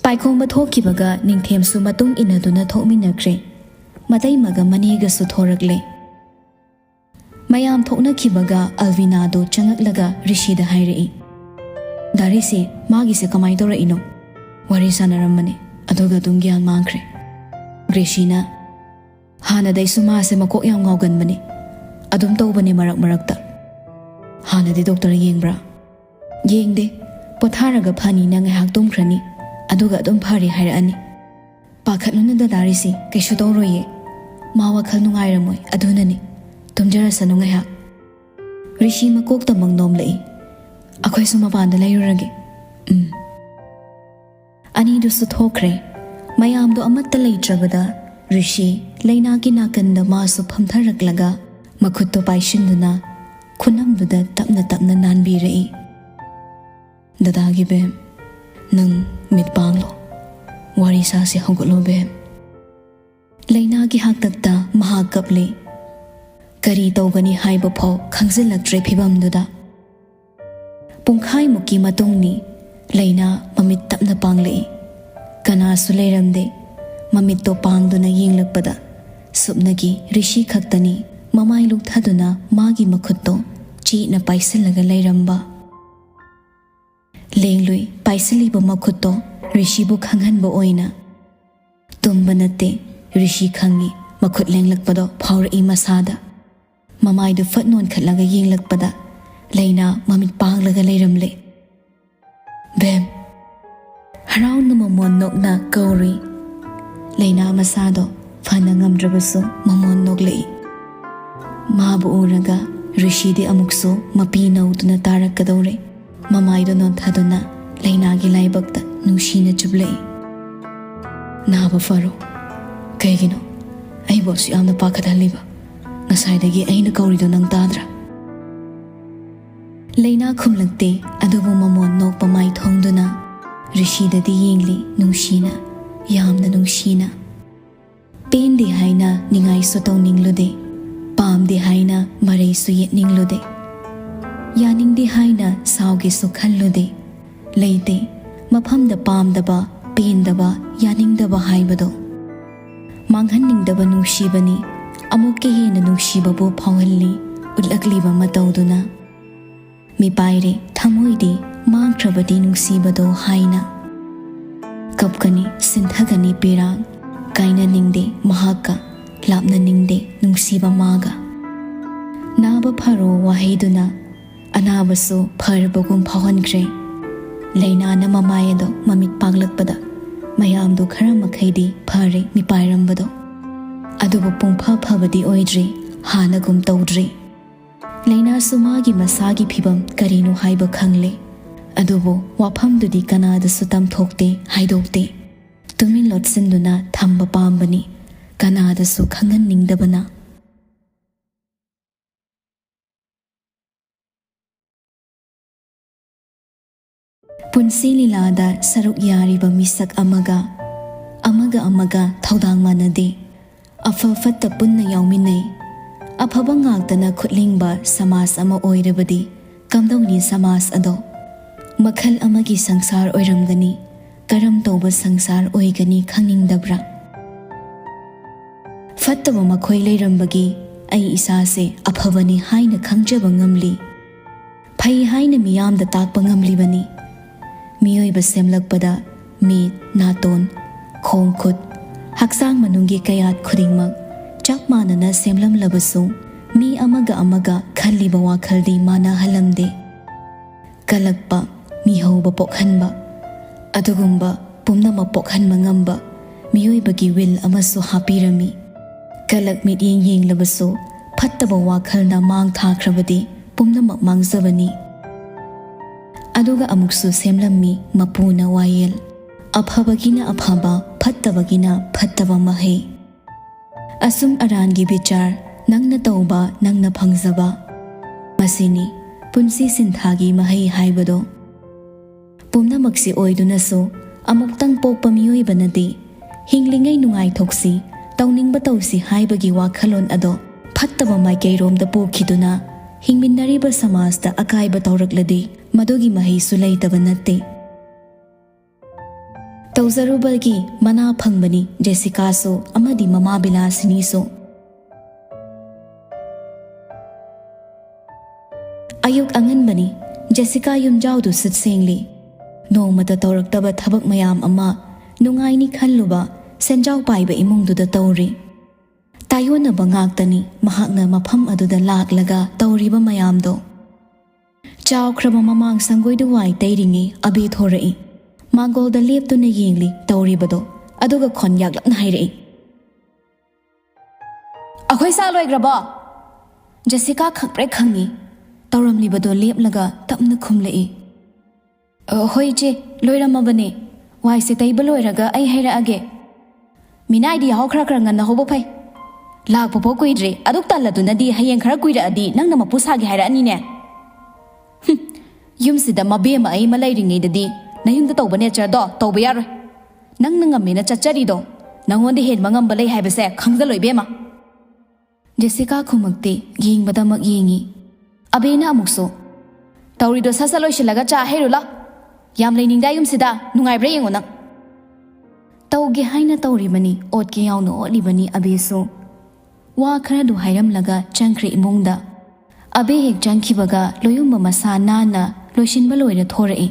ꯄꯥꯏꯈꯣꯝꯕ ꯊꯣꯛꯈꯤꯕꯒ ꯅꯤꯡꯊꯦꯝꯁꯨ ꯃꯇꯨꯡ ꯏꯟꯅꯗꯨꯅ ꯊꯣꯛꯃꯤꯟꯅꯈ꯭ꯔꯦ꯫ ꯃꯇꯩꯃꯒ ꯃꯅꯦꯒꯁꯨ ꯊꯣꯔꯛꯂꯦ꯫ ꯃꯌꯥꯝ ꯊꯣꯛꯅꯈꯤꯕꯒ ꯑꯜꯕꯤꯅꯥꯗꯣ ꯆꯪꯉꯛꯂꯒ ꯔꯤꯁꯤꯗ ꯍꯥꯏꯔꯛꯏ, "ꯗꯥ ꯔꯤꯁꯤ, ꯃꯥꯒꯤꯁꯦ ꯀꯃꯥꯏ ꯇꯧꯔꯛꯏꯅꯣ?" ꯋꯥꯔꯤ ꯁꯥꯟꯅꯔꯝꯕꯅꯦ, ꯑꯗꯨꯒ ꯑꯗꯨꯝ ꯒ꯭ꯌꯥꯟ ꯃꯥꯡꯈ꯭ꯔꯦ꯫ ꯒ꯭ꯔꯦꯁꯤꯅ, "ꯍꯥꯟꯅꯗꯩꯁꯨ ꯃꯥꯁꯦ ꯃꯀꯣꯛ ꯌꯥꯝ ꯉꯥꯎꯒꯟꯕꯅꯦ꯫ ꯑꯗꯨꯝ ꯇꯧꯕꯅꯦ ꯃꯔꯛ ꯃꯔꯛꯇ꯫ ꯍꯥꯟꯅꯗꯤ ꯗꯣꯛꯇꯔ ꯌꯦꯡꯕ꯭ꯔꯥ?" "ꯌꯦꯡꯗꯦ꯫ ꯄꯣꯊꯥꯔꯒ ꯐꯅꯤꯅ ꯉꯥꯏꯍꯥꯛ ꯇꯨꯝꯈ꯭ꯔꯅꯤ, ꯑꯗꯨꯒ ꯑꯗꯨꯝ ꯐꯔꯦ ꯍꯥꯏꯔꯛꯑꯅꯤ꯫" "ꯄꯥꯈꯠꯂꯨꯅꯨꯗ ꯗꯥ ꯔꯤꯁꯤ, ꯀꯩꯁꯨ ꯇꯧꯔꯣꯏꯌꯦ꯫ ꯃꯥ ꯋꯥꯈꯜ ꯅꯨꯡꯉꯥꯏꯔꯝꯃꯣꯏ, ꯑꯗꯨꯅꯅꯤ꯫ ꯇꯨꯝꯖꯔꯁꯅꯨ ꯉꯥꯏꯍꯥꯛ꯫" ꯔꯤꯁꯤ ꯃꯀꯣꯛꯇꯃꯛ ꯅꯣꯝꯂꯛꯏ꯫ "ꯑꯩꯈꯣꯏꯁꯨ ꯃꯄꯥꯟꯗ ꯂꯩꯔꯨꯔꯒꯦ꯫" "ꯎꯝ꯫" ꯑꯅꯤꯗꯨꯁꯨ ꯊꯣꯛꯈ꯭ꯔꯦ꯫ ꯃꯌꯥꯝꯗꯣ ꯑꯃꯠꯇ ꯂꯩꯇ꯭ꯔꯕꯗ ꯔꯤꯁꯤ ꯂꯩꯅꯥꯒꯤ ꯅꯥꯀꯟꯗ ꯃꯥꯁꯨ ꯐꯝꯊꯔꯛꯂꯒ ꯃꯈꯨꯠꯇꯣ ꯄꯥꯏꯁꯤꯟꯗꯨꯅ ꯈꯨꯅꯝꯗꯨꯗ ꯇꯞꯅ ꯇꯞꯅ ꯅꯥꯟꯕꯤꯔꯛꯏ꯫ "ꯗꯗꯥꯒꯤ ꯕꯦꯝ, ꯅꯪ ꯃꯤꯠ ꯄꯥꯡꯂꯣ꯫ ꯋꯥꯔꯤ ꯁꯥꯁꯤ, ꯍꯧꯒꯠꯂꯣ ꯕꯦꯝ꯫" ꯂꯩꯅꯥꯒꯤ ꯍꯥꯛꯇꯛꯇ ꯃꯍꯥꯛ ꯀꯞꯂꯤ꯫ ꯀꯔꯤ ꯇꯧꯒꯅꯤ ꯍꯥꯏꯕ ꯐꯥꯎ ꯈꯪꯖꯤꯜꯂꯛꯇ꯭ꯔꯦ ꯐꯤꯕꯝꯗꯨꯗ꯫ ꯄꯨꯡꯈꯥꯏꯃꯨꯛꯀꯤ ꯃꯇꯨꯡꯅꯤ꯫ ꯂꯩꯅꯥ ꯃꯃꯤꯠ ꯇꯞꯅ ꯄꯥꯡꯂꯛꯏ꯫ ꯀꯅꯥꯁꯨ ꯂꯩꯔꯝꯗꯦ꯫ ꯃꯃꯤꯠꯇꯣ ꯄꯥꯡꯗꯨꯅ ꯌꯦꯡꯂꯛꯄꯗ ꯁꯨꯞꯅꯒꯤ ꯔꯤꯁꯤ ꯈꯛꯇꯅꯤ꯫ ꯃꯃꯥꯏ ꯂꯨꯛꯊꯗꯨꯅ ꯃꯥꯒꯤ ꯃꯈꯨꯠꯇꯣ ꯆꯦꯠꯅ ꯄꯥꯏꯁꯤꯜꯂꯒ ꯂꯩꯔꯝꯕ꯫ ꯂꯦꯡꯂꯨꯏ ꯄꯥꯏꯁꯤꯜꯂꯤꯕ ꯃꯈꯨꯠꯇꯣ ꯔꯤꯁꯤꯕꯨ ꯈꯪꯍꯟꯕ ꯑꯣꯏꯅ꯫ ꯇꯨꯝꯕ ꯅꯠꯇꯦ, ꯔꯤꯁꯤ ꯈꯪꯏ꯫ ꯃꯈꯨꯠ ꯂꯦꯡꯂꯛꯄꯗꯣ ꯐꯥꯎꯔꯛꯏ ꯃꯁꯥꯗ꯫ ꯃꯃꯥꯏꯗꯨ ꯐꯠ ꯅꯣꯟꯈꯠꯂꯒ ꯌꯦꯡꯂꯛꯄꯗ ꯂꯩꯅꯥ ꯃꯃꯤꯠ ꯄꯥꯡꯂꯒ ꯂꯩꯔꯝꯂꯦ꯫ "ꯕꯦꯝ!" ꯍꯔꯥꯎꯅ ꯃꯃꯣꯟ ꯅꯣꯛꯅ ꯀꯧꯔꯨꯏ꯫ ꯂꯩꯅꯥ ꯃꯁꯥꯗꯣ ꯐꯅ ꯉꯝꯗ꯭ꯔꯕꯁꯨ ꯃꯃꯣꯟ ꯅꯣꯛꯂꯛꯏ꯫ ꯃꯥꯕꯨ ꯎꯔꯒ ꯔꯤꯁꯤꯗꯤ ꯑꯃꯨꯛꯁꯨ ꯃꯄꯤ ꯅꯧꯗꯨꯅ ꯇꯥꯔꯛꯀꯗꯧꯔꯦ꯫ ꯃꯃꯥꯏꯗꯣ ꯅꯣꯟꯊꯗꯨꯅ ꯂꯩꯅꯥꯒꯤ ꯂꯥꯏꯕꯛꯇ ꯅꯨꯡꯁꯤꯅ ꯆꯨꯞꯂꯛꯏ꯫ "ꯅꯥꯕ ꯐꯔꯣ꯫ ꯀꯩꯒꯤꯅꯣ ꯑꯩꯕꯨ ꯑꯁꯨꯛ ꯌꯥꯝꯅ ꯄꯥꯈꯠꯍꯜꯂꯤꯕ? ꯉꯁꯥꯏꯗꯒꯤ ꯑꯩꯅ ꯀꯧꯔꯤꯗꯣ ꯅꯪ ꯇꯥꯗ꯭ꯔꯥ?" ꯂꯩꯅꯥ ꯈꯨꯝꯂꯛꯇꯦ, ꯑꯗꯨꯕꯨ ꯃꯃꯣꯟ ꯅꯣꯛꯄ ꯃꯥꯏ ꯊꯣꯡꯗꯨꯅ ꯔꯤꯁꯤꯗꯗꯤ ꯌꯦꯡꯂꯤ, ꯅꯨꯡꯁꯤꯅ, ꯌꯥꯝꯅ ꯅꯨꯡꯁꯤꯅ꯫ ꯄꯦꯟꯗꯦ ꯍꯥꯏꯅ ꯅꯤꯡꯉꯥꯏꯁꯨ ꯇꯧꯅꯤꯡꯂꯨꯗꯦ, ꯄꯥꯝꯗꯦ ꯍꯥꯏꯅ ꯃꯔꯩꯁꯨ ꯌꯦꯠꯅꯤꯡꯂꯨꯗꯦ꯫ ꯌꯥꯅꯤꯡꯗꯦ ꯍꯥꯏꯅ ꯁꯥꯎꯒꯦꯁꯨ ꯈꯜꯂꯨꯗꯦ꯫ ꯂꯩꯇꯦ ꯃꯐꯝꯗ ꯄꯥꯝꯗꯕ, ꯄꯦꯟꯗꯕ, ꯌꯥꯅꯤꯡꯗꯕ ꯍꯥꯏꯕꯗꯣ꯫ ꯃꯥꯡꯍꯟꯅꯤꯡꯗꯕ ꯅꯨꯡꯁꯤꯕꯅꯤ, ꯑꯃꯨꯛꯀ ꯍꯦꯟꯅ ꯅꯨꯡꯁꯤꯕꯕꯨ ꯐꯥꯎꯍꯜꯂꯤ ꯎꯠꯂꯛꯂꯤꯕ ꯃꯇꯧꯗꯨꯅ꯫ ꯃꯤꯄꯥꯏꯔꯦ ꯊꯃꯣꯏꯗꯤ ꯃꯥꯡꯈ꯭ꯔꯕꯗꯤ ꯅꯨꯡꯁꯤꯕꯗꯣ ꯍꯥꯏꯅ꯫ ꯀꯞꯀꯅꯤ, ꯁꯤꯟꯊꯒꯅꯤ ꯄꯤꯔꯥꯡ, ꯀꯥꯏꯅꯅꯤꯡꯗꯦ ꯃꯍꯥꯛꯀ, ꯂꯥꯞꯅꯅꯤꯡꯗꯦ ꯅꯨꯡꯁꯤꯕ ꯃꯥꯒ꯫ "ꯅꯥꯕ ꯐꯔꯣ" ꯋꯥꯍꯩꯗꯨꯅ ꯑꯅꯥꯕꯁꯨ ꯐꯔꯕꯒꯨꯝ ꯐꯥꯎꯍꯟꯈ꯭ꯔꯦ꯫ ꯂꯩꯅꯥꯅ ꯃꯃꯥꯏ ꯑꯗꯣ ꯃꯃꯤꯠ ꯄꯥꯡꯂꯛꯄꯗ ꯃꯌꯥꯝꯗꯨ ꯈꯔ ꯃꯈꯩꯗꯤ ꯐꯔꯦ ꯃꯤꯄꯥꯏꯔꯝꯕꯗꯣ꯫ ꯑꯗꯨꯕꯨ ꯄꯨꯡꯐ ꯐꯕꯗꯤ ꯑꯣꯏꯗ꯭ꯔꯤ, ꯍꯥꯟꯅꯒꯨꯝ ꯇꯧꯗ꯭ꯔꯤ꯫ ꯂꯩꯅꯥꯁꯨ ꯃꯥꯒꯤ ꯃꯁꯥꯒꯤ ꯐꯤꯕꯝ ꯀꯔꯤꯅꯣ ꯍꯥꯏꯕ ꯈꯪꯂꯦ꯫ ꯑꯗꯨꯕꯨ ꯋꯥꯐꯝꯗꯨꯗꯤ ꯀꯅꯥꯗꯁꯨ ꯇꯝꯊꯣꯛꯇꯦ, ꯍꯥꯏꯗꯣꯛꯇꯦ꯫ ꯇꯨꯃꯤꯟ ꯂꯣꯠꯁꯤꯟꯗꯨꯅ ꯊꯝꯕ ꯄꯥꯝꯕꯅꯤ, ꯀꯅꯥꯗꯁꯨ ꯈꯪꯍꯟꯅꯤꯡꯗꯕꯅ꯫ ꯄꯨꯟꯁꯤ ꯂꯤꯂꯥꯗ ꯁꯔꯨꯛ ꯌꯥꯔꯤꯕ ꯃꯤꯁꯛ ꯑꯃꯒ, ꯑꯃꯒ ꯑꯃꯒ ꯊꯧꯗꯥꯡ ꯃꯥꯟꯅꯗꯦ꯫ ꯑꯐ ꯐꯠꯇ ꯄꯨꯟꯅ ꯌꯥꯎꯃꯤꯟꯅꯩ꯫ ꯑꯐꯕ ꯉꯥꯛꯇꯅ ꯈꯨꯠꯂꯤꯡꯕ ꯁꯃꯥꯖ ꯑꯃ ꯑꯣꯏꯔꯕꯗꯤ ꯀꯝꯗꯧꯅꯤ ꯁꯃꯥꯖ ꯑꯗꯣ? ꯃꯈꯜ ꯑꯃꯒꯤ ꯁꯪꯁꯥꯔ ꯑꯣꯏꯔꯝꯒꯅꯤ꯫ ꯀꯔꯝ ꯇꯧꯕ ꯁꯪꯁꯥꯔ ꯑꯣꯏꯒꯅꯤ ꯈꯪꯅꯤꯡꯗꯕ꯭ꯔꯥ? ꯐꯠꯇꯕ ꯃꯈꯣꯏ ꯂꯩꯔꯝꯕꯒꯤ ꯑꯩ ꯏꯁꯥꯁꯦ ꯑꯐꯕꯅꯤ ꯍꯥꯏꯅ ꯈꯪꯖꯕ ꯉꯝꯂꯤ꯫ ꯐꯩ ꯍꯥꯏꯅ ꯃꯤꯌꯥꯝꯗ ꯇꯥꯛꯄ ꯉꯝꯂꯤꯕꯅꯤ꯫ ꯃꯤꯑꯣꯏꯕ ꯁꯦꯝꯂꯛꯄꯗ ꯃꯤꯠ, ꯅꯥꯇꯣꯟ, ꯈꯣꯡ ꯈꯨꯠ, ꯍꯛꯆꯥꯡ ꯃꯅꯨꯡꯒꯤ ꯀꯌꯥꯠ ꯈꯨꯗꯤꯡꯃꯛ ꯆꯞ ꯃꯥꯟꯅꯅ ꯁꯦꯝꯂꯝꯂꯕꯁꯨ, ꯃꯤ ꯑꯃꯒ ꯑꯃꯒ ꯈꯜꯂꯤꯕ ꯋꯥꯈꯜꯗꯤ ꯃꯥꯟꯅꯍꯜꯂꯝꯗꯦ꯫ ꯀꯜꯂꯛꯄ, ꯃꯤꯍꯧꯕ ꯄꯣꯛꯍꯟꯕ, ꯑꯗꯨꯒꯨꯝꯕ ꯄꯨꯝꯅꯃꯛ ꯄꯣꯛꯍꯟꯕ ꯉꯝꯕ ꯃꯤꯑꯣꯏꯕꯒꯤ ꯋꯤꯜ ꯑꯃꯁꯨ ꯍꯥꯞꯄꯤꯔꯝꯃꯤ꯫ ꯀꯂꯛ ꯃꯤꯠꯌꯦꯡ ꯌꯦꯡꯂꯕꯁꯨ ꯐꯠꯇꯕ ꯋꯥꯈꯜꯅ ꯃꯥꯡ ꯊꯥꯈ꯭ꯔꯕꯗꯤ ꯄꯨꯝꯅꯃꯛ ꯃꯥꯡꯖꯕꯅꯤ꯫ ꯑꯗꯨꯒ ꯑꯃꯨꯛꯁꯨ ꯁꯦꯝꯂꯝꯃꯤ ꯃꯄꯨꯅ ꯋꯥꯌꯦꯜ, ꯑꯐꯕꯒꯤꯅ ꯑꯐꯕ, ꯐꯠꯇꯕꯒꯤꯅ ꯐꯠꯇꯕ ꯃꯍꯩ꯫ ꯑꯁꯨꯝ ꯑꯔꯥꯟꯒꯤ ꯕꯤꯆꯥꯔ, ꯅꯪꯅ ꯇꯧꯕ, ꯅꯪꯅ ꯐꯪꯖꯕ꯫ ꯃꯁꯤꯅꯤ ꯄꯨꯟꯁꯤ ꯁꯤꯟꯊꯥꯒꯤ ꯃꯍꯩ ꯍꯥꯏꯕꯗꯣ꯫ ꯄꯨꯝꯅꯃꯛꯁꯤ ꯑꯣꯏꯗꯨꯅꯁꯨ ꯑꯃꯨꯛꯇꯪ ꯄꯣꯛꯄ ꯃꯤꯑꯣꯏꯕꯅꯗꯤ ꯍꯤꯡꯂꯤꯉꯩ ꯅꯨꯡꯉꯥꯏꯊꯣꯛꯁꯤ, ꯇꯧꯅꯤꯡꯕ ꯇꯧꯁꯤ ꯍꯥꯏꯕꯒꯤ ꯋꯥꯈꯜꯂꯣꯟ ꯑꯗꯣ ꯐꯠꯇꯕ ꯃꯥꯏꯀꯩꯔꯣꯝꯗ ꯄꯨꯈꯤꯗꯨꯅ ꯍꯤꯡꯃꯤꯟꯅꯔꯤꯕ ꯁꯃꯥꯖꯇ ꯑꯀꯥꯏꯕ ꯇꯧꯔꯛꯂꯗꯤ ꯃꯗꯨꯒꯤ ꯃꯍꯩꯁꯨ ꯂꯩꯇꯕ ꯅꯠꯇꯦ꯫ ꯇꯧꯖꯔꯨꯕꯒꯤ ꯃꯅꯥ ꯐꯪꯕꯅꯤ ꯖꯦꯁꯤꯀꯥꯁꯨ ꯑꯃꯗꯤ ꯃꯃꯥ ꯕꯤꯂꯥꯁꯤꯅꯤꯁꯨ꯫ ꯑꯌꯨꯛ ꯑꯉꯟꯕꯅꯤ꯫ ꯖꯦꯁꯤꯀꯥ ꯌꯨꯝꯖꯥꯎꯗꯨ ꯁꯤꯠ ꯁꯦꯡꯂꯤ꯫ ꯅꯣꯡꯃꯇ ꯇꯧꯔꯛꯇꯕ ꯊꯕꯛ ꯃꯌꯥꯝ ꯑꯃ ꯅꯨꯡꯉꯥꯏꯅꯤ ꯈꯜꯂꯨꯕ ꯁꯦꯟꯖꯥꯎ ꯄꯥꯏꯕ ꯏꯃꯨꯡꯗꯨꯗ ꯇꯧꯔꯤ꯫ ꯇꯥꯏꯑꯣꯟꯅꯕ ꯉꯥꯛꯇꯅꯤ ꯃꯍꯥꯛꯅ ꯃꯐꯝ ꯑꯗꯨꯗ ꯂꯥꯛꯂꯒ ꯇꯧꯔꯤꯕ ꯃꯌꯥꯝꯗꯣ꯫ ꯆꯥꯎꯈ꯭ꯔꯕ ꯃꯃꯥꯡ ꯁꯪꯒꯣꯏꯗꯨ ꯋꯥꯏ ꯇꯩꯔꯤꯉꯩ ꯑꯕꯦ ꯊꯣꯔꯛꯏ꯫ ꯃꯥꯡꯒꯣꯜꯗ ꯂꯦꯞꯇꯨꯅ ꯌꯦꯡꯂꯤ ꯇꯧꯔꯤꯕꯗꯣ, ꯑꯗꯨꯒ ꯈꯣꯟ ꯌꯥꯛꯂꯞꯅ ꯍꯥꯏꯔꯛꯏ, "ꯑꯩꯈꯣꯏ ꯆꯥ ꯂꯣꯏꯈ꯭ꯔꯕꯣ?" ꯖꯦꯁꯤꯀꯥ ꯈꯪꯄ꯭ꯔꯦꯛ ꯈꯪꯉꯤ꯫ ꯇꯧꯔꯝꯂꯤꯕꯗꯣ ꯂꯦꯞꯂꯒ ꯇꯞꯅ ꯈꯨꯝꯂꯛꯏ, "ꯑ, ꯍꯣꯏ ꯏꯆꯦ, ꯂꯣꯏꯔꯝꯃꯕꯅꯦ꯫ ꯋꯥꯏꯁꯦ ꯇꯩꯕ ꯂꯣꯏꯔꯒ ꯑꯩ ꯍꯥꯏꯔꯛꯑꯒꯦ꯫ ꯃꯤꯅꯥꯏꯗꯤ ꯌꯥꯍꯧ ꯈꯔ ꯈꯔ ꯉꯟꯅ ꯍꯧꯕ ꯐꯩ꯫ ꯂꯥꯛꯄ ꯐꯥꯎ ꯀꯨꯏꯗ꯭ꯔꯤ, ꯑꯗꯨꯛ ꯇꯜꯂꯗꯨꯅꯗꯤ ꯍꯌꯦꯡ ꯈꯔ ꯀꯨꯏꯔꯛꯑꯗꯤ ꯅꯪꯅ ꯃꯄꯨ ꯁꯥꯒꯦ ꯍꯥꯏꯔꯛꯑꯅꯤꯅꯦ꯫ ꯍꯨꯝ, ꯌꯨꯝꯁꯤꯗ ꯃꯕꯦꯝꯃ ꯑꯩ ꯑꯃ ꯂꯩꯔꯤꯉꯩꯗꯗꯤ ꯅꯌꯨꯝꯗ ꯇꯧꯕ ꯅꯦꯆꯔꯗꯣ ꯇꯧꯕ ꯌꯥꯔꯣꯏ꯫ ꯅꯪꯅ ꯉꯝꯃꯦꯅ ꯆꯠꯆꯔꯤꯗꯣ ꯅꯪꯉꯣꯟꯗ ꯍꯦꯟꯕ ꯉꯝꯕ ꯂꯩ ꯍꯥꯏꯕꯁꯦ ꯈꯪꯖꯜꯂꯣ ꯏꯕꯦꯝꯃ꯫" ꯖꯦꯁꯤꯀꯥ ꯈꯨꯃꯛꯇꯤ ꯌꯦꯡꯕꯗꯃꯛ ꯌꯦꯡꯉꯤ꯫ ꯑꯕꯦꯅ ꯑꯃꯨꯛꯁꯨ, "ꯇꯧꯔꯤꯗꯣ ꯁꯠ ꯁꯠ ꯂꯣꯏꯁꯤꯜꯂꯒ ꯆꯥ ꯍꯩꯔꯨ ꯂꯥꯎ꯫ ꯌꯥꯝ ꯂꯩꯅꯤꯡꯗꯥꯏ ꯌꯨꯝꯁꯤꯗ, ꯅꯨꯡꯉꯥꯏꯕ꯭ꯔꯥ ꯌꯦꯡꯉꯣ ꯅꯪ꯫" ꯇꯧꯒꯦ ꯍꯥꯏꯅ ꯇꯧꯔꯤꯕꯅꯤ, ꯑꯣꯠꯀꯦ ꯌꯥꯎꯅ ꯑꯣꯠꯂꯤꯕꯅꯤ ꯑꯕꯦꯁꯨ꯫ ꯋꯥ ꯈꯔꯗꯨ ꯍꯥꯏꯔꯝꯂꯒ ꯆꯪꯈ꯭ꯔꯦ ꯏꯃꯨꯡꯗ꯫ ꯑꯕꯦ ꯍꯦꯛ ꯆꯪꯈꯤꯕꯒ ꯂꯣꯌꯨꯝꯕ ꯃꯁꯥ ꯅꯥꯟꯅ ꯂꯣꯏꯁꯤꯟꯕ ꯂꯣꯏꯔ ꯊꯣꯔꯛꯏ꯫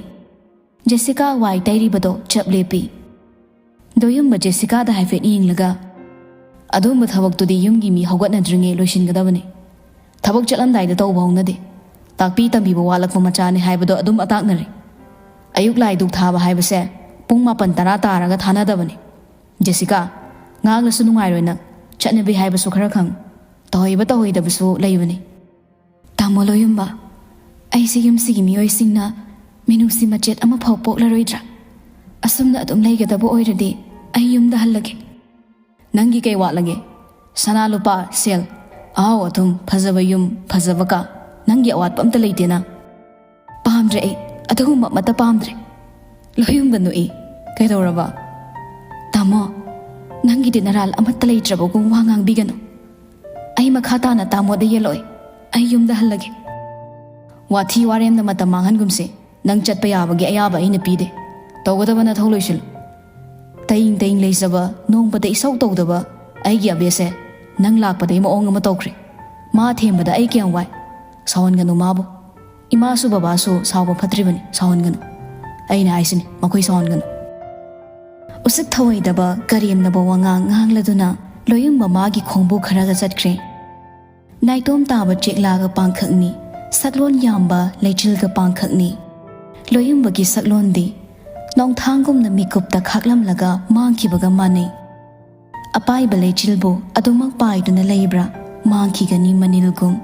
ꯖꯦꯁꯤꯀꯥ ꯋꯥꯏ ꯇꯩꯔꯤꯕꯗꯣ ꯆꯞ ꯂꯦꯞꯄꯤ꯫ ꯂꯣꯌꯨꯝꯕ ꯖꯦꯁꯤꯀꯥꯗ ꯍꯥꯏꯐꯦꯠ ꯌꯦꯡꯂꯒ, "ꯑꯗꯨꯒꯨꯝꯕ ꯊꯕꯛꯇꯨꯗꯤ ꯌꯨꯝꯒꯤ ꯃꯤ ꯍꯧꯒꯠꯅꯗ꯭ꯔꯤꯉꯩ ꯂꯣꯏꯁꯤꯟꯒꯗꯕꯅꯤ꯫ ꯊꯕꯛ ꯆꯠꯂꯝꯗꯥꯏꯗ ꯇꯧꯕ ꯍꯧꯅꯗꯦ꯫ ꯇꯥꯛꯄꯤ ꯇꯝꯕꯤꯕ ꯋꯥꯠꯂꯛꯄ ꯃꯆꯥꯅꯤ ꯍꯥꯏꯕꯗꯣ ꯑꯗꯨꯝ ꯑꯇꯥꯛꯅꯔꯦ꯫ ꯑꯌꯨꯛ ꯂꯥꯏ ꯙꯨꯛ ꯊꯥꯕ ꯍꯥꯏꯕꯁꯦ ꯄꯨꯡ ꯃꯥꯄꯟ ꯇꯔꯥ ꯇꯥꯔꯒ ꯊꯥꯅꯗꯕꯅꯤ꯫ ꯖꯦꯁꯤꯀꯥ, ꯉꯥꯡꯂꯁꯨ ꯅꯨꯡꯉꯥꯏꯔꯣꯏ ꯅꯪ꯫ ꯆꯠꯅꯕꯤ ꯍꯥꯏꯕꯁꯨ ꯈꯔ ꯈꯪ꯫ ꯇꯧꯍꯩꯕ ꯇꯧꯍꯩꯗꯕꯁꯨ ꯂꯩꯕꯅꯤ꯫" "ꯇꯥꯃꯣ ꯂꯣꯌꯨꯝꯕ, ꯑꯩꯁꯦ ꯌꯨꯝꯁꯤꯒꯤ ꯃꯤꯑꯣꯏꯁꯤꯡꯅ ꯃꯤꯅꯨꯡꯁꯤ ꯃꯆꯦꯠ ꯑꯃꯐꯥꯎ ꯄꯣꯛꯂꯔꯣꯏꯗ꯭ꯔꯥ? ꯑꯁꯨꯝꯅ ꯑꯗꯨꯝ ꯂꯩꯒꯗꯕ ꯑꯣꯏꯔꯗꯤ ꯑꯩ ꯌꯨꯝꯗ ꯍꯜꯂꯒꯦ꯫" "ꯅꯪꯒꯤ ꯀꯩ ꯋꯥꯠꯂꯒꯦ? ꯁꯅꯥ ꯂꯨꯄꯥ, ꯁꯦꯜ, ꯑꯍꯥꯎ ꯑꯊꯨꯝ, ꯐꯖꯕ ꯌꯨꯝ, ꯐꯖꯕ ꯀꯥ, ꯅꯪꯒꯤ ꯑꯋꯥꯠꯄ ꯑꯝꯇ ꯂꯩꯇꯦꯅ?" "ꯄꯥꯝꯗ꯭ꯔꯦ, ꯑꯩ ꯑꯗꯨꯒꯨꯝꯕ ꯑꯃꯠꯇ ꯄꯥꯝꯗ꯭ꯔꯦ꯫" ꯂꯣꯌꯨꯝꯕ ꯅꯣꯛꯏ꯫ "ꯀꯩꯗꯧꯔꯕ?" "ꯇꯥꯃꯣ, ꯅꯪꯒꯤꯗꯤ ꯅꯔꯥꯜ ꯑꯃꯠꯇ ꯂꯩꯇ꯭ꯔꯕꯒꯨꯝ ꯋꯥ ꯉꯥꯡꯕꯤꯒꯅꯨ꯫ ꯑꯩ ꯃꯈꯥ ꯇꯥꯅ ꯇꯥꯃꯣꯗ ꯌꯦꯜꯂꯣꯏ꯫ ꯑꯩ ꯌꯨꯝꯗ ꯍꯜꯂꯒꯦ꯫" "ꯋꯥꯊꯤ ꯋꯥꯔꯦꯝꯅ ꯃꯇꯝ ꯃꯥꯡꯍꯟꯒꯨꯝꯁꯦ꯫ ꯅꯪ ꯆꯠꯄ ꯌꯥꯕꯒꯤ ꯑꯌꯥꯕ ꯑꯩꯅ ꯄꯤꯗꯦ꯫ ꯇꯧꯒꯗꯕ ꯅꯊꯧ ꯂꯣꯏꯁꯤꯜꯂꯨ꯫" ꯇꯌꯤꯡ ꯇꯌꯤꯡ ꯂꯩꯖꯕ, ꯅꯣꯡꯃꯇ ꯏꯁꯧ ꯇꯧꯗꯕ ꯑꯩꯒꯤ ꯑꯕꯦꯁꯦ ꯅꯪ ꯂꯥꯛꯄꯗꯩ ꯃꯑꯣꯡ ꯑꯃ ꯇꯧꯈ꯭ꯔꯦ꯫ ꯃꯥ ꯊꯦꯝꯕꯗ ꯑꯩ ꯀꯌꯥꯝ ꯋꯥꯏ꯫ ꯁꯥꯎꯍꯟꯒꯅꯨ ꯃꯥꯕꯨ꯫ ꯏꯃꯥꯁꯨ ꯕꯕꯥꯁꯨ ꯁꯥꯎꯕ ꯐꯠꯇ꯭ꯔꯤꯕꯅꯤ, ꯁꯥꯎꯍꯟꯒꯅꯨ꯫ ꯑꯩꯅ ꯍꯥꯏꯁꯤꯅꯤ, ꯃꯈꯣꯏ ꯁꯥꯎꯍꯟꯒꯅꯨ꯫ ꯎꯁꯤꯠ ꯊꯑꯣꯏꯗꯕ ꯀꯔꯦꯝꯅꯕ ꯋꯥꯉꯥꯡ ꯉꯥꯡꯂꯗꯨꯅ ꯂꯣꯌꯨꯝꯕ ꯃꯥꯒꯤ ꯈꯣꯡꯕꯨ ꯈꯔꯒ ꯆꯠꯈ꯭ꯔꯦ꯫ ꯅꯥꯏꯇꯣꯝ ꯇꯥꯕ ꯆꯦꯛꯂꯥꯒ ꯄꯥꯡꯈꯛꯅꯤ, ꯁꯛꯂꯣꯟ ꯌꯥꯝꯕ ꯂꯩꯆꯤꯜꯒ ꯄꯥꯡꯈꯛꯅꯤ꯫ ꯂꯣꯌꯨꯝꯕꯒꯤ ꯁꯛꯂꯣꯟꯗꯤ ꯅꯣꯡꯊꯥꯡꯒꯨꯝꯅ ꯃꯤꯀꯨꯞꯇ ꯈꯥꯛꯂꯝꯂꯒ ꯃꯥꯡꯈꯤꯕꯒ ꯃꯥꯟꯅꯩ꯫ ꯑꯄꯥꯏꯕ ꯂꯩꯆꯤꯜꯕꯨ ꯑꯗꯨꯃꯛ ꯄꯥꯏꯗꯨꯅ ꯂꯩꯕ꯭ꯔꯥ? ꯃꯥꯡꯈꯤꯒꯅꯤ ꯃꯅꯤꯜꯒꯨꯝ꯫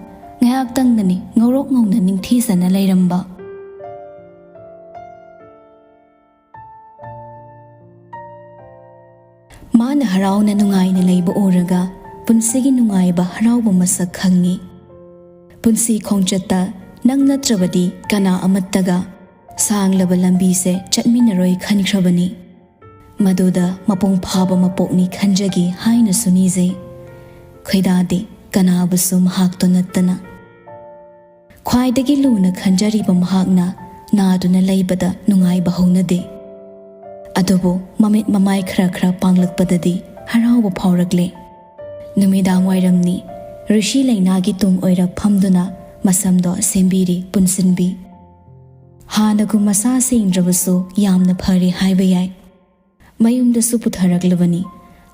ꯉꯥꯏꯍꯥꯛꯇꯪꯗꯅꯤ ꯉꯧꯔꯣꯛ ꯉꯧꯅ ꯅꯤꯡꯊꯤꯖꯅ ꯂꯩꯔꯝꯕ꯫ ꯃꯥꯅ ꯍꯔꯥꯎꯅ ꯅꯨꯡꯉꯥꯏꯅ ꯂꯩꯕ ꯎꯔꯒ ꯄꯨꯟꯁꯤꯒꯤ ꯅꯨꯡꯉꯥꯏꯕ ꯍꯔꯥꯎꯕ ꯃꯁꯛ ꯈꯪꯉꯤ꯫ ꯄꯨꯟꯁꯤ ꯈꯣꯡꯆꯠꯇ ꯅꯪ ꯅꯠꯇ꯭ꯔꯕꯗꯤ ꯀꯅꯥ ꯑꯃꯠꯇꯒ ꯁꯥꯡꯂꯕ ꯂꯝꯕꯤꯁꯦ ꯆꯠꯃꯤꯟꯅꯔꯣꯏ ꯈꯟꯈ꯭ꯔꯕꯅꯤ꯫ ꯃꯗꯨꯗ ꯃꯄꯨꯡ ꯐꯥꯕ ꯃꯄꯣꯛꯅꯤ ꯈꯟꯖꯒꯦ ꯍꯥꯏꯅꯁꯨ ꯅꯤꯖꯩ꯫ ꯈꯣꯏꯗꯥꯗꯦ ꯀꯅꯥꯕꯨꯁꯨ ꯃꯍꯥꯛꯇꯣ ꯅꯠꯇꯅ꯫ ꯈ꯭ꯋꯥꯏꯗꯒꯤ ꯂꯨꯅ ꯈꯟꯖꯔꯤꯕ ꯃꯍꯥꯛꯅ ꯅꯥꯗꯨꯅ ꯂꯩꯕꯗ ꯅꯨꯡꯉꯥꯏꯕ ꯍꯧꯅꯗꯦ꯫ ꯑꯗꯨꯕꯨ ꯃꯃꯤꯠ ꯃꯃꯥꯏ ꯈꯔ ꯈꯔ ꯄꯥꯡꯂꯛꯄꯗꯗꯤ ꯍꯔꯥꯎꯕ ꯐꯥꯎꯔꯛꯂꯦ꯫ ꯅꯨꯃꯤꯗꯥꯡ ꯋꯥꯏꯔꯝꯅꯤ꯫ ꯔꯤꯁꯤ ꯂꯩꯅꯥꯒꯤ ꯇꯨꯡ ꯑꯣꯏꯔ ꯐꯝꯗꯨꯅ ꯃꯁꯝꯗꯣ ꯁꯦꯝꯕꯤꯔꯤ ꯄꯨꯟꯁꯤꯟꯕꯤ꯫ ꯍꯥꯟꯅꯒꯨꯝ ꯃꯁꯥ ꯁꯦꯡꯗ꯭ꯔꯕꯁꯨ ꯌꯥꯝꯅ ꯐꯔꯦ ꯍꯥꯏꯕ ꯌꯥꯏ꯫ ꯃꯌꯨꯝꯗꯁꯨ ꯄꯨꯊꯔꯛꯂꯕꯅꯤ꯫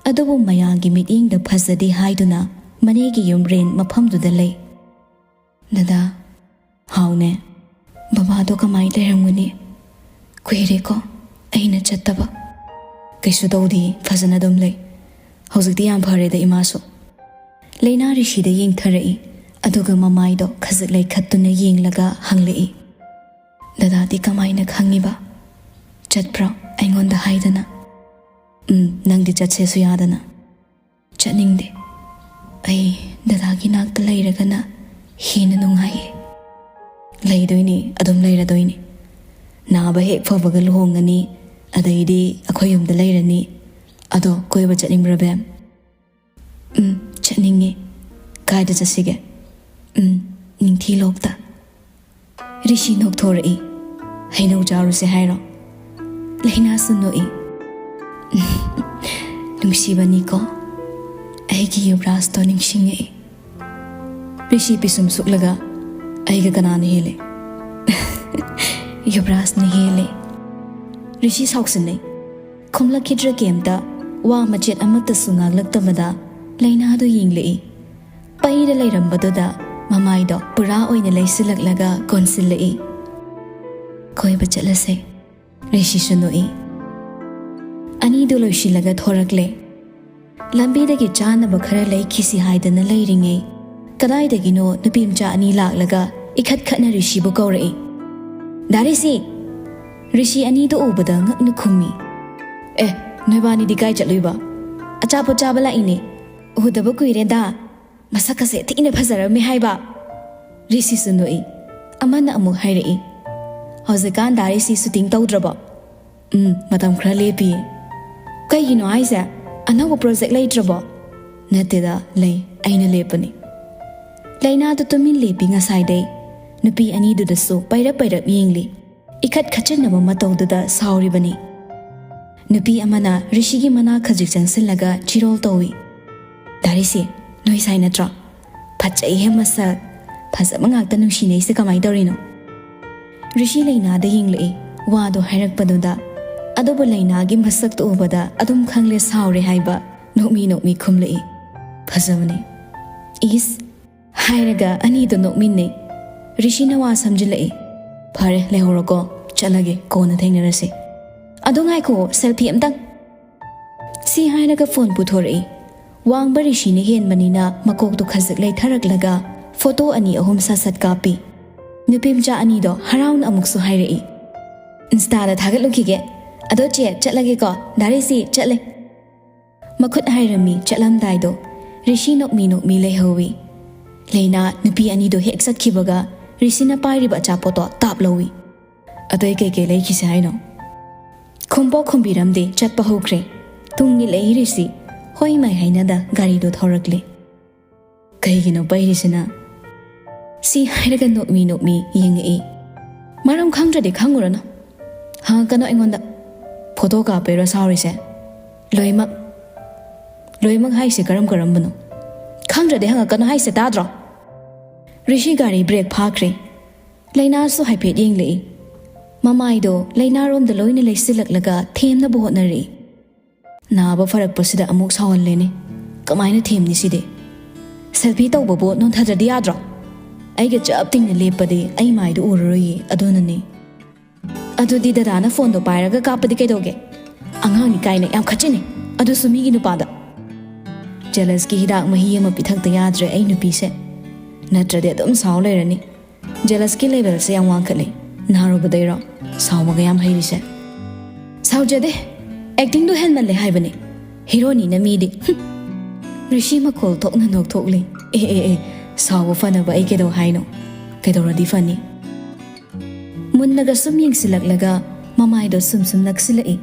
ꯑꯗꯨꯕꯨ ꯃꯌꯥꯝꯒꯤ ꯃꯤꯠꯌꯦꯡꯗ ꯐꯖꯗꯦ ꯍꯥꯏꯗꯨꯅ ꯃꯅꯦꯒꯤ ꯌꯨꯝ ꯔꯦꯟ ꯃꯐꯝꯗꯨꯗ ꯂꯩ꯫ "ꯗꯗꯥ, ꯍꯥꯎꯅꯦ꯫ ꯕꯕꯥꯗꯣ ꯀꯃꯥꯏ ꯂꯩꯔꯝꯒꯅꯤ? ꯀꯨꯏꯔꯦꯀꯣ ꯑꯩꯅ ꯆꯠꯇꯕ?" "ꯀꯩꯁꯨ ꯇꯧꯗꯦ, ꯐꯖꯅ ꯑꯗꯨꯝ ꯂꯩ꯫ ꯍꯧꯖꯤꯛꯇꯤ ꯌꯥꯝ ꯐꯔꯦꯗ ꯏꯃꯥꯁꯨ꯫" ꯂꯩꯅꯥ ꯔꯤꯁꯤꯗ ꯌꯦꯡꯊꯔꯛꯏ, ꯑꯗꯨꯒ ꯃꯃꯥꯏꯗꯣ ꯈꯖꯤꯛ ꯂꯩꯈꯠꯇꯨꯅ ꯌꯦꯡꯂꯒ ꯍꯪꯂꯛꯏ, "ꯗꯗꯥꯗꯤ ꯀꯃꯥꯏꯅ ꯈꯪꯉꯤꯕ? ꯆꯠꯄ꯭ꯔꯣ ꯑꯩꯉꯣꯟꯗ ꯍꯥꯏꯗꯅ?" "ꯎꯝ, ꯅꯪꯗꯤ ꯆꯠꯁꯦꯁꯨ ꯌꯥꯗꯅ꯫" "ꯆꯠꯅꯤꯡꯗꯦ꯫ ꯑꯩ ꯗꯗꯥꯒꯤ ꯅꯥꯛꯇ ꯂꯩꯔꯒꯅ ꯍꯦꯟꯅ ꯅꯨꯡꯉꯥꯏꯌꯦ꯫" "ꯂꯩꯗꯣꯏꯅꯤ, ꯑꯗꯨꯝ ꯂꯩꯔꯗꯣꯏꯅꯤ꯫ ꯅꯥꯕ ꯍꯦꯛ ꯐꯕꯒ ꯂꯨꯍꯣꯡꯉꯅꯤ, ꯑꯗꯩꯗꯤ ꯑꯩꯈꯣꯏ ꯌꯨꯝꯗ ꯂꯩꯔꯅꯤ꯫ ꯑꯗꯣ ꯀꯣꯏꯕ ꯆꯠꯅꯤꯡꯕ꯭ꯔꯥ, ꯕꯦꯝ?" "ꯎꯝ, ꯆꯠꯅꯤꯡꯉꯦ꯫ ꯀꯥꯏꯗ ꯆꯠꯁꯤꯒꯦ?" "ꯎꯝ, ꯅꯤꯡꯊꯤ ꯂꯣꯛꯇ꯫" ꯔꯤꯁꯤ ꯅꯣꯛꯊꯣꯔꯛꯏ꯫ "ꯍꯩꯅꯧ ꯆꯥꯔꯨꯁꯦ ꯍꯥꯏꯔꯣ?" ꯂꯩꯅꯥꯁꯨ ꯅꯣꯛꯏ꯫ "ꯅꯨꯡꯁꯤꯕꯅꯤꯀꯣ, ꯑꯩꯒꯤ ꯌꯨꯕ꯭ꯔꯥꯖꯇꯣ ꯅꯤꯡꯁꯤꯡꯉꯛꯏ꯫" ꯔꯤꯁꯤ ꯄꯤꯁꯨꯝ ꯁꯨꯛꯂꯒ, "ꯑꯩꯒ ꯀꯅꯥꯅ ꯍꯦꯜꯂꯦ?" "ꯌꯨꯕ꯭ꯔꯥꯖꯅ ꯍꯦꯜꯂꯦ꯫" ꯔꯤꯁꯤ ꯁꯥꯎꯁꯤꯟꯅꯩ꯫ ꯈꯨꯝꯂꯛꯈꯤꯗ꯭ꯔꯦ ꯀꯩꯝꯇ꯫ ꯋꯥ ꯃꯆꯦꯠ ꯑꯃꯠꯇꯁꯨ ꯉꯥꯡꯂꯛꯇꯕꯗ ꯂꯩꯅꯥꯗꯨ ꯌꯦꯡꯂꯛꯏ꯫ ꯄꯩꯔ ꯂꯩꯔꯝꯕꯗꯨꯗ ꯃꯃꯥꯏꯗꯣ ꯄꯨꯔꯥ ꯑꯣꯏꯅ ꯂꯩꯁꯤꯜꯂꯛꯂꯒ ꯀꯣꯟꯁꯤꯜꯂꯛꯏ꯫ "ꯀꯣꯏꯕ ꯆꯠꯂꯁꯦ꯫" ꯔꯤꯁꯤꯁꯨ ꯅꯣꯛꯏ꯫ ꯑꯅꯤꯗꯨ ꯂꯣꯏꯁꯤꯜꯂꯒ ꯊꯣꯔꯛꯂꯦ꯫ ꯂꯝꯕꯤꯗꯒꯤ ꯆꯥꯅꯕ ꯈꯔ ꯂꯩꯈꯤꯁꯤ ꯍꯥꯏꯗꯅ ꯂꯩꯔꯤꯉꯩ, ꯀꯗꯥꯏꯗꯒꯤꯅꯣ ꯅꯨꯄꯤ ꯃꯆꯥ ꯑꯅꯤ ꯂꯥꯛꯂꯒ ꯏꯈꯠ ꯈꯠꯅ ꯔꯤꯁꯤꯕꯨ ꯀꯧꯔꯛꯏ꯫ "ꯗꯥ ꯔꯤꯁꯤ!" ꯔꯤꯁꯤ ꯑꯅꯤꯗꯨ ꯎꯕꯗ ꯉꯛꯅ ꯈꯨꯝꯃꯤ꯫ "ꯑꯦ, ꯅꯣꯏꯕꯥꯅꯤꯗꯤ ꯀꯥꯏ ꯆꯠꯂꯨꯏꯕ?" "ꯑꯆꯥꯄꯣꯠ ꯆꯥꯕ ꯂꯥꯛꯏꯅꯦ꯫ ꯎꯗꯕ ꯀꯨꯏꯔꯦꯗ꯫ ꯃꯁꯛꯀꯁꯦ ꯊꯤꯅ ꯐꯖꯔꯝꯃꯦ ꯍꯥꯏꯕ"꯫ ꯔꯤꯁꯤꯁꯨ ꯅꯣꯛꯏ꯫ ꯑꯃꯅ ꯑꯃꯨꯛ ꯍꯥꯏꯔꯛꯏ, "ꯍꯧꯖꯤꯛꯀꯥꯟ ꯗꯥ ꯔꯤꯁꯤ ꯁꯨꯇꯤꯡ ꯇꯧꯗ꯭ꯔꯕꯣ?" "ꯎꯝ, ꯃꯇꯝ ꯈꯔ ꯂꯦꯞꯄꯤꯌꯦ"꯫ "ꯀꯩꯒꯤꯅꯣ ꯍꯥꯏꯁꯦ? ꯑꯅꯧꯕ ꯄ꯭ꯔꯣꯖꯦꯛ ꯂꯩꯇ꯭ꯔꯕꯣ?" "ꯅꯠꯇꯦꯗ, ꯂꯩ꯫ ꯑꯩꯅ ꯂꯦꯞꯄꯅꯤ"꯫ ꯂꯩꯅꯥꯗꯨ ꯇꯨꯃꯤꯟ ꯂꯦꯞꯄꯤ ꯉꯁꯥꯏꯗꯩ꯫ ꯅꯨꯄꯤ ꯑꯅꯤꯗꯨꯗꯁꯨ ꯄꯩꯔꯞ ꯄꯩꯔꯞ ꯌꯦꯡꯂꯤ꯫ ꯏꯈꯠ ꯈꯠꯆꯤꯟꯅꯕ ꯃꯇꯧꯗꯨꯗ ꯁꯥꯎꯔꯤꯕꯅꯤ꯫ ꯅꯨꯄꯤ ꯑꯃꯅ ꯔꯤꯁꯤꯒꯤ ꯃꯅꯥꯛ ꯈꯖꯤꯛ ꯆꯪꯁꯤꯜꯂꯒ ꯆꯤꯔꯣꯜ ꯇꯧꯏ꯫ "ꯗꯥ ꯔꯤꯁꯤ, ꯅꯣꯏ ꯁꯥꯏ ꯅꯠꯇ꯭ꯔꯣ? ꯐꯖꯩꯍꯦ ꯃꯁꯛ꯫ ꯐꯖꯕ ꯉꯥꯛꯇ ꯅꯨꯡꯁꯤꯅꯩꯁꯦ ꯀꯃꯥꯏ ꯇꯧꯔꯤꯅꯣ?" ꯔꯤꯁꯤ ꯂꯩꯅꯥꯗ ꯌꯦꯡꯂꯛꯏ꯫ ꯋꯥꯗꯣ ꯍꯥꯏꯔꯛꯄꯗꯨꯗ꯫ ꯑꯗꯨꯕꯨ ꯂꯩꯅꯥꯒꯤ ꯃꯁꯛꯇꯣ ꯎꯕꯗ ꯑꯗꯨꯝ ꯈꯪꯂꯦ ꯁꯥꯎꯔꯦ ꯍꯥꯏꯕ꯫ ꯅꯣꯛꯃꯤ ꯅꯣꯛꯃꯤ ꯈꯨꯝꯂꯛꯏ, "ꯐꯖꯕꯅꯤ"꯫ "ꯏꯁ"꯫ ꯍꯥꯏꯔꯒ ꯑꯅꯤꯗꯣ ꯅꯣꯛꯃꯤꯟꯅꯩ꯫ ꯔꯤꯁꯤꯅ ꯋꯥ ꯁꯝꯖꯤꯜꯂꯛꯏ, "ꯐꯔꯦ, ꯂꯩꯍꯧꯔꯣꯀꯣ, ꯆꯠꯂꯒꯦ, ꯀꯣꯟꯅ ꯊꯦꯡꯅꯔꯁꯤ꯫ ꯑꯗꯣ ꯉꯥꯏꯈꯣ, ꯁꯦꯜꯐꯤ ꯑꯝꯇꯪ"꯫ ꯁꯤ ꯍꯥꯏꯔꯒ ꯐꯣꯟ ꯄꯨꯊꯣꯔꯛꯏ꯫ ꯋꯥꯡꯕ ꯔꯤꯁꯤꯅ ꯍꯦꯟꯕꯅꯤꯅ ꯃꯀꯣꯛꯇꯣ ꯈꯖꯤꯛ ꯂꯩꯊꯔꯛꯂꯒ ꯐꯣꯇꯣ ꯑꯅꯤ ꯑꯍꯨꯝ ꯁꯠ ꯁꯠ ꯀꯥꯞꯄꯤ꯫ ꯅꯨꯄꯤꯃꯆꯥ ꯑꯅꯤꯗꯣ ꯍꯔꯥꯎꯅ ꯑꯃꯨꯛꯁꯨ ꯍꯥꯏꯔꯛꯏ, "ꯏꯟꯁꯇꯥꯗ ꯊꯥꯒꯠꯂꯨꯈꯤꯒꯦ꯫ ꯑꯗꯣ ꯆꯦ, ꯆꯠꯂꯒꯦꯀꯣ꯫ ꯗꯥ ꯔꯤꯁꯤ, ꯆꯠꯂꯦ"꯫ ꯃꯈꯨꯠ ꯍꯥꯏꯔꯝꯃꯤ ꯆꯠꯂꯝꯗꯥꯏꯗꯣ꯫ ꯔꯤꯁꯤ ꯅꯣꯛꯃꯤ ꯅꯣꯛꯃꯤ ꯂꯩꯍꯧꯏ꯫ ꯂꯩꯅꯥ ꯅꯨꯄꯤ ꯑꯅꯤꯗꯣ ꯍꯦꯛ ꯆꯠꯈꯤꯕꯒ ꯔꯤꯁꯤꯅ ꯄꯥꯏꯔꯤꯕ ꯑꯆꯥꯄꯣꯠꯇꯣ ꯇꯥꯞ ꯂꯧꯏ꯫ "ꯑꯇꯩ ꯀꯩꯀꯩ ꯂꯩꯈꯤꯁꯦ ꯍꯥꯏꯅꯣ?" ꯈꯨꯝꯕꯣꯛ ꯈꯨꯝꯕꯤꯔꯝꯗꯦ, ꯆꯠꯄ ꯍꯧꯈ꯭ꯔꯦ꯫ ꯇꯨꯡ ꯏꯜꯂꯛꯏ ꯔꯤꯁꯤ꯫ ꯍꯣꯏ ꯃꯥꯏ ꯍꯥꯏꯅꯗ ꯒꯥꯔꯤꯗꯣ ꯊꯧꯔꯛꯂꯦ꯫ "ꯀꯩꯒꯤꯅꯣ ꯄꯩꯔꯤꯁꯤꯅ?" ꯁꯤ ꯍꯥꯏꯔꯒ ꯅꯣꯛꯃꯤ ꯅꯣꯛꯃꯤ ꯌꯦꯡꯉꯛꯏ꯫ "ꯃꯔꯝ ꯈꯪꯗ꯭ꯔꯗꯤ ꯈꯪꯉꯨꯔꯅꯨ꯫ ꯍꯪꯉꯛꯀꯅꯨ ꯑꯩꯉꯣꯟꯗ꯫ ꯐꯣꯇꯣ ꯀꯥꯞꯄꯩꯔꯣ ꯁꯥꯎꯔꯤꯁꯦ? ꯂꯣꯏꯃꯛ꯫ ꯂꯣꯏꯃꯛ ꯍꯥꯏꯁꯦ ꯀꯔꯝ ꯀꯔꯝꯕꯅꯣ? ꯈꯪꯗ꯭ꯔꯗꯤ ꯍꯪꯉꯛꯀꯅꯨ ꯍꯥꯏꯁꯦ ꯇꯥꯗ꯭ꯔꯣ?" ꯔꯤꯁꯤ ꯒꯥꯔꯤ ꯕ꯭ꯔꯦꯛ ꯐꯥꯈ꯭ꯔꯦ꯫ ꯂꯩꯅꯥꯁꯨ ꯍꯥꯏꯐꯦꯠ ꯌꯦꯡꯂꯛꯏ꯫ ꯃꯃꯥꯏꯗꯣ ꯂꯩꯅꯥꯔꯣꯝꯗ ꯂꯣꯏꯅ ꯂꯩꯁꯤꯜꯂꯛꯂꯒ ꯊꯦꯝꯅꯕ ꯍꯣꯠꯅꯔꯛꯏ꯫ "ꯅꯥꯕ ꯐꯔꯛꯄꯁꯤꯗ ꯑꯃꯨꯛ ꯁꯥꯎꯍꯜꯂꯦꯅꯦ꯫ ꯀꯃꯥꯏꯅ ꯊꯦꯝꯅꯤ ꯁꯤꯗꯤ? ꯁꯦꯜꯐꯤ ꯇꯧꯕꯕꯨ ꯅꯣꯟꯊꯗ꯭ꯔꯗꯤ ꯌꯥꯗ꯭ꯔꯣ? ꯑꯩꯒ ꯆꯞ ꯇꯤꯡꯅ ꯂꯦꯞꯄꯗꯤ ꯑꯩ ꯃꯥꯏꯗꯨ ꯎꯔꯔꯣꯏꯌꯦ, ꯑꯗꯨꯅꯅꯦ"꯫ "ꯑꯗꯨꯗꯤ ꯗꯗꯥꯅ ꯐꯣꯟꯗꯣ ꯄꯥꯏꯔꯒ ꯀꯥꯞꯄꯗꯤ ꯀꯩꯗꯧꯒꯦ? ꯑꯉꯥꯡꯅꯤ ꯀꯥꯏꯅ ꯌꯥꯝ ꯈꯠꯆꯤꯟꯅꯦ, ꯑꯗꯨꯁꯨ ꯃꯤꯒꯤ ꯅꯨꯄꯥꯗ꯫ ꯖꯦꯂꯁꯀꯤ ꯍꯤꯗꯥꯛ ꯃꯍꯤ ꯑꯃ ꯄꯤꯊꯛꯇ ꯌꯥꯗ꯭ꯔꯦ ꯑꯩ ꯅꯨꯄꯤꯁꯦ, ꯅꯠꯇ꯭ꯔꯗꯤ ꯑꯗꯨꯝ ꯁꯥꯎ ꯂꯩꯔꯅꯤ꯫ ꯖꯦꯂꯁꯀꯤ ꯂꯦꯚꯦꯜꯁꯦ ꯌꯥꯝ ꯋꯥꯡꯈꯠꯂꯦ꯫ ꯅꯥꯔꯨꯕꯗꯩꯔꯣ ꯁꯥꯎꯕꯒ ꯌꯥꯝ ꯍꯩꯔꯤꯁꯦ?" "ꯁꯥꯎꯖꯗꯦ, ꯑꯦꯛꯇꯤꯡꯗꯣ ꯍꯦꯟꯃꯜꯂꯦ ꯍꯥꯏꯕꯅꯦ꯫ ꯍꯤꯔꯣꯅꯤꯅ ꯃꯤꯗꯤ꯫ ꯍꯨꯝ꯫ ꯔꯤꯁꯤ ꯃꯈꯣꯜ ꯊꯣꯛꯅ ꯅꯣꯛꯊꯣꯛꯂꯤ꯫ "ꯑꯦ, ꯑꯦ, ꯑꯦ, ꯁꯥꯎꯕ ꯐꯅꯕ ꯑꯩ ꯀꯩꯗꯧ ꯍꯥꯏꯅꯣ? ꯀꯩꯗꯧꯔꯗꯤ ꯐꯅꯤ?" ꯃꯨꯟꯅꯒ ꯁꯨꯝ ꯌꯦꯡꯁꯤꯜꯂꯛꯂꯒ ꯃꯃꯥꯏꯗꯣ ꯁꯨꯝ ꯁꯨꯝ ꯅꯛꯁꯤꯜꯂꯛꯏ꯫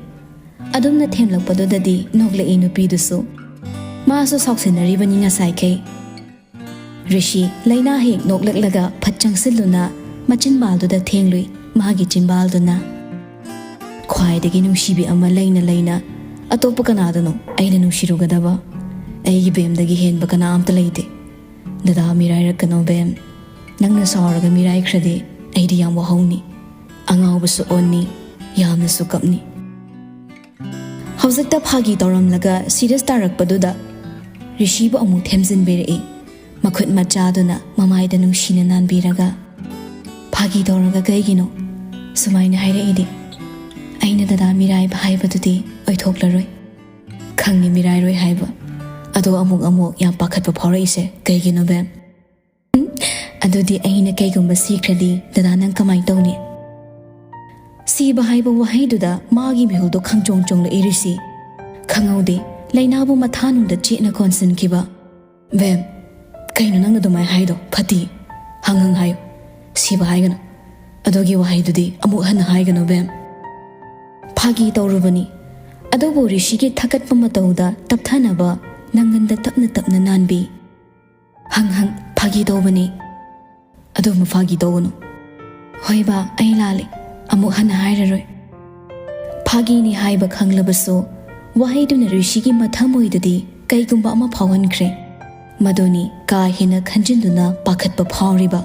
ꯑꯗꯨꯝꯅ ꯊꯦꯝꯂꯛꯄꯗꯨꯗꯗꯤ ꯅꯣꯛꯂꯛꯏ ꯅꯨꯄꯤꯗꯨꯁꯨ꯫ ꯃꯥꯁꯨ ꯁꯥꯎꯁꯤꯟꯅꯔꯤꯕꯅꯤ ꯉꯁꯥꯏꯈꯩ꯫ ꯔꯤꯁꯤ ꯂꯩꯅꯥ ꯍꯦꯛ ꯅꯣꯛꯂꯛꯂꯒ ꯐꯠ ꯆꯪꯁꯤꯜꯂꯨꯅ ꯃꯆꯤꯟꯕꯥꯜꯗꯨꯗ ꯊꯦꯡꯂꯨꯏ ꯃꯥꯒꯤ ꯆꯤꯟꯕꯥꯜꯗꯨꯅ꯫ "ꯈ꯭ꯋꯥꯏꯗꯒꯤ ꯅꯨꯡꯁꯤꯕꯤ ꯑꯃ ꯂꯩꯅ ꯂꯩꯅ ꯑꯇꯣꯞꯄ ꯀꯅꯥꯗꯅꯣ ꯑꯩꯅ ꯅꯨꯡꯁꯤꯔꯨꯒꯗꯕ? ꯑꯩꯒꯤ ꯕꯦꯝꯗꯒꯤ ꯍꯦꯟꯕ ꯀꯅꯥ ꯑꯝꯇ ꯂꯩꯇꯦ꯫ ꯗꯗꯥ, ꯃꯤꯔꯥꯏꯔꯛꯀꯅꯣ ꯕꯦꯝ꯫ ꯅꯪꯅ ꯁꯥꯎꯔꯒ ꯃꯤꯔꯥꯏꯈ꯭ꯔꯗꯤ ꯑꯩꯗꯤ ꯌꯥꯝ ꯋꯥꯍꯧꯅꯤ꯫ ꯑꯉꯥꯎꯕꯁꯨ ꯑꯣꯟꯅꯤ, ꯌꯥꯝꯅꯁꯨ ꯀꯞꯅꯤ꯫" ꯍꯧꯖꯤꯛꯇ ꯐꯥꯒꯤ ꯇꯧꯔꯝꯂꯒ ꯁꯤꯔꯤꯌꯁ ꯇꯥꯔꯛꯄꯗꯨꯗ ꯔꯤꯁꯤꯕꯨ ꯑꯃꯨꯛ ꯊꯦꯝꯖꯤꯟꯕꯤꯔꯛꯏ꯫ ꯃꯈꯨꯠ ꯃꯆꯥꯗꯨꯅ ꯃꯃꯥꯏꯗ ꯅꯨꯡꯁꯤꯅ ꯅꯥꯟꯕꯤꯔꯒ, "ꯐꯥꯒꯤ ꯇꯧꯔꯒ ꯀꯩꯒꯤꯅꯣ ꯁꯨꯃꯥꯏꯅ ꯍꯥꯏꯔꯛꯏꯗꯤ? ꯑꯩꯅ ꯗꯗꯥ ꯃꯤꯔꯥꯏꯕ ꯍꯥꯏꯕꯗꯨꯗꯤ ꯑꯣꯏꯊꯣꯛꯂꯔꯣꯏ꯫ ꯈꯪꯉꯤ ꯃꯤꯔꯥꯏꯔꯣꯏ ꯍꯥꯏꯕ꯫ ꯑꯗꯣ ꯑꯃꯨꯛ ꯑꯃꯨꯛ ꯌꯥꯝ ꯄꯥꯈꯠꯄ ꯐꯥꯎꯔꯛꯏꯁꯦ ꯀꯩꯒꯤꯅꯣ ꯕꯦꯝ? ꯑꯗꯨꯗꯤ ꯑꯩꯅ ꯀꯩꯒꯨꯝꯕ ꯁꯤꯈ꯭ꯔꯗꯤ ꯗꯗꯥ ꯅꯪ ꯀꯃꯥꯏ ꯇꯧꯅꯤ?" ꯁꯤꯕ ꯍꯥꯏꯕ ꯋꯥꯍꯩꯗꯨꯗ ꯃꯥꯒꯤ ꯃꯤꯍꯨꯜꯗꯣ ꯈꯪꯆꯣꯡ ꯆꯣꯡꯂꯛꯏ ꯔꯤꯁꯤ꯫ ꯈꯪꯍꯧꯗꯦ ꯂꯩꯅꯥꯕꯨ ꯃꯊꯥꯅꯨꯡꯗ ꯆꯦꯠꯅ ꯀꯣꯟꯁꯤꯟꯈꯤꯕ꯫ "ꯕꯦꯝ, ꯀꯩꯅꯣ ꯅꯪꯅ ꯑꯗꯨꯃꯥꯏ ꯍꯥꯏꯗꯣ? ꯐꯠꯇꯤ꯫ ꯍꯪ ꯍꯪ ꯍꯥꯏꯌꯨ꯫ ꯁꯤꯕ ꯍꯥꯏꯒꯅꯨ꯫ ꯑꯗꯨꯒꯤ ꯋꯥꯍꯩꯗꯨꯗꯤ ꯑꯃꯨꯛ ꯍꯟꯅ ꯍꯥꯏꯒꯅꯨ ꯕꯦꯝ꯫" ꯐꯥꯒꯤ ꯇꯧꯔꯨꯕꯅꯤ꯫ ꯑꯗꯨꯕꯨ ꯔꯤꯁꯤꯒꯤ ꯊꯀꯠꯄ ꯃꯇꯧꯗ ꯇꯞꯊꯅꯕ ꯅꯪꯒꯟꯗ ꯇꯞꯅ ꯇꯞꯅ ꯅꯥꯟꯕꯤ꯫ "ꯍꯪ ꯍꯪ, ꯐꯥꯒꯤ ꯇꯧꯕꯅꯤ꯫" "ꯑꯗꯨꯝꯕ ꯐꯥꯒꯤ ꯇꯧꯒꯅꯨ꯫" "ꯍꯣꯏ ꯕꯥ, ꯑꯩ ꯂꯥꯜꯂꯦ꯫ ꯑꯃꯨꯛ ꯍꯟꯅ ꯍꯥꯏꯔꯔꯣꯏ꯫" ꯐꯥꯒꯤꯅꯤ ꯍꯥꯏꯕ ꯈꯪꯂꯕꯁꯨ ꯋꯥꯍꯩꯗꯨꯅ ꯔꯤꯁꯤꯒꯤ ꯃꯊꯃꯣꯏꯗꯗꯤ ꯀꯩꯒꯨꯝꯕ ꯑꯃ ꯐꯥꯎꯍꯟꯈ꯭ꯔꯦ꯫ ꯃꯗꯨꯅꯤ ꯀꯥ ꯍꯦꯟꯅ ꯈꯟꯖꯤꯟꯗꯨꯅ ꯄꯥꯈꯠꯄ ꯐꯥꯎꯔꯤꯕ꯫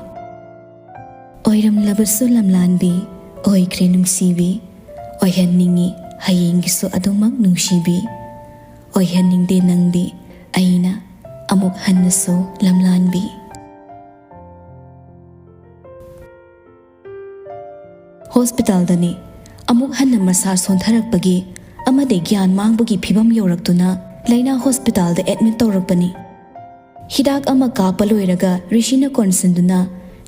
ꯑꯣꯏꯔꯝꯂꯕꯁꯨ ꯂꯝꯂꯥꯟꯕꯤ, ꯑꯣꯏꯈ꯭ꯔꯦ ꯅꯨꯡꯁꯤꯕꯤ꯫ ꯑꯣꯏꯍꯟꯅꯤꯡꯉꯤ ꯍꯌꯦꯡꯒꯤꯁꯨ ꯑꯗꯨꯃꯛ ꯅꯨꯡꯁꯤꯕꯤ꯫ ꯑꯣꯏꯍꯟꯅꯤꯡꯗꯦ ꯅꯪꯗꯤ ꯑꯩꯅ ꯑꯃꯨꯛ ꯍꯟꯅꯁꯨ ꯂꯝꯂꯥꯟꯕꯤ꯫ ꯍꯣꯁꯄꯤꯇꯥꯜꯗꯅꯤ꯫ ꯑꯃꯨꯛ ꯍꯟꯅ ꯃꯁꯥ ꯁꯣꯟꯊꯔꯛꯄꯒꯤ ꯑꯃꯗꯤ ꯒ꯭ꯌꯥꯟ ꯃꯥꯡꯕꯒꯤ ꯐꯤꯚꯝ ꯌꯧꯔꯛꯇꯨꯅ ꯂꯩꯅꯥ ꯍꯣꯁꯄꯤꯇꯥꯜꯗ ꯑꯦꯗꯃꯤꯠ ꯇꯧꯔꯛꯄꯅꯤ꯫ ꯍꯤꯗꯥꯛ ꯑꯃ ꯀꯥꯞꯄ ꯂꯣꯏꯔꯒ ꯔꯤꯁꯤꯅ ꯀꯣꯟꯁꯤꯟꯗꯨꯅ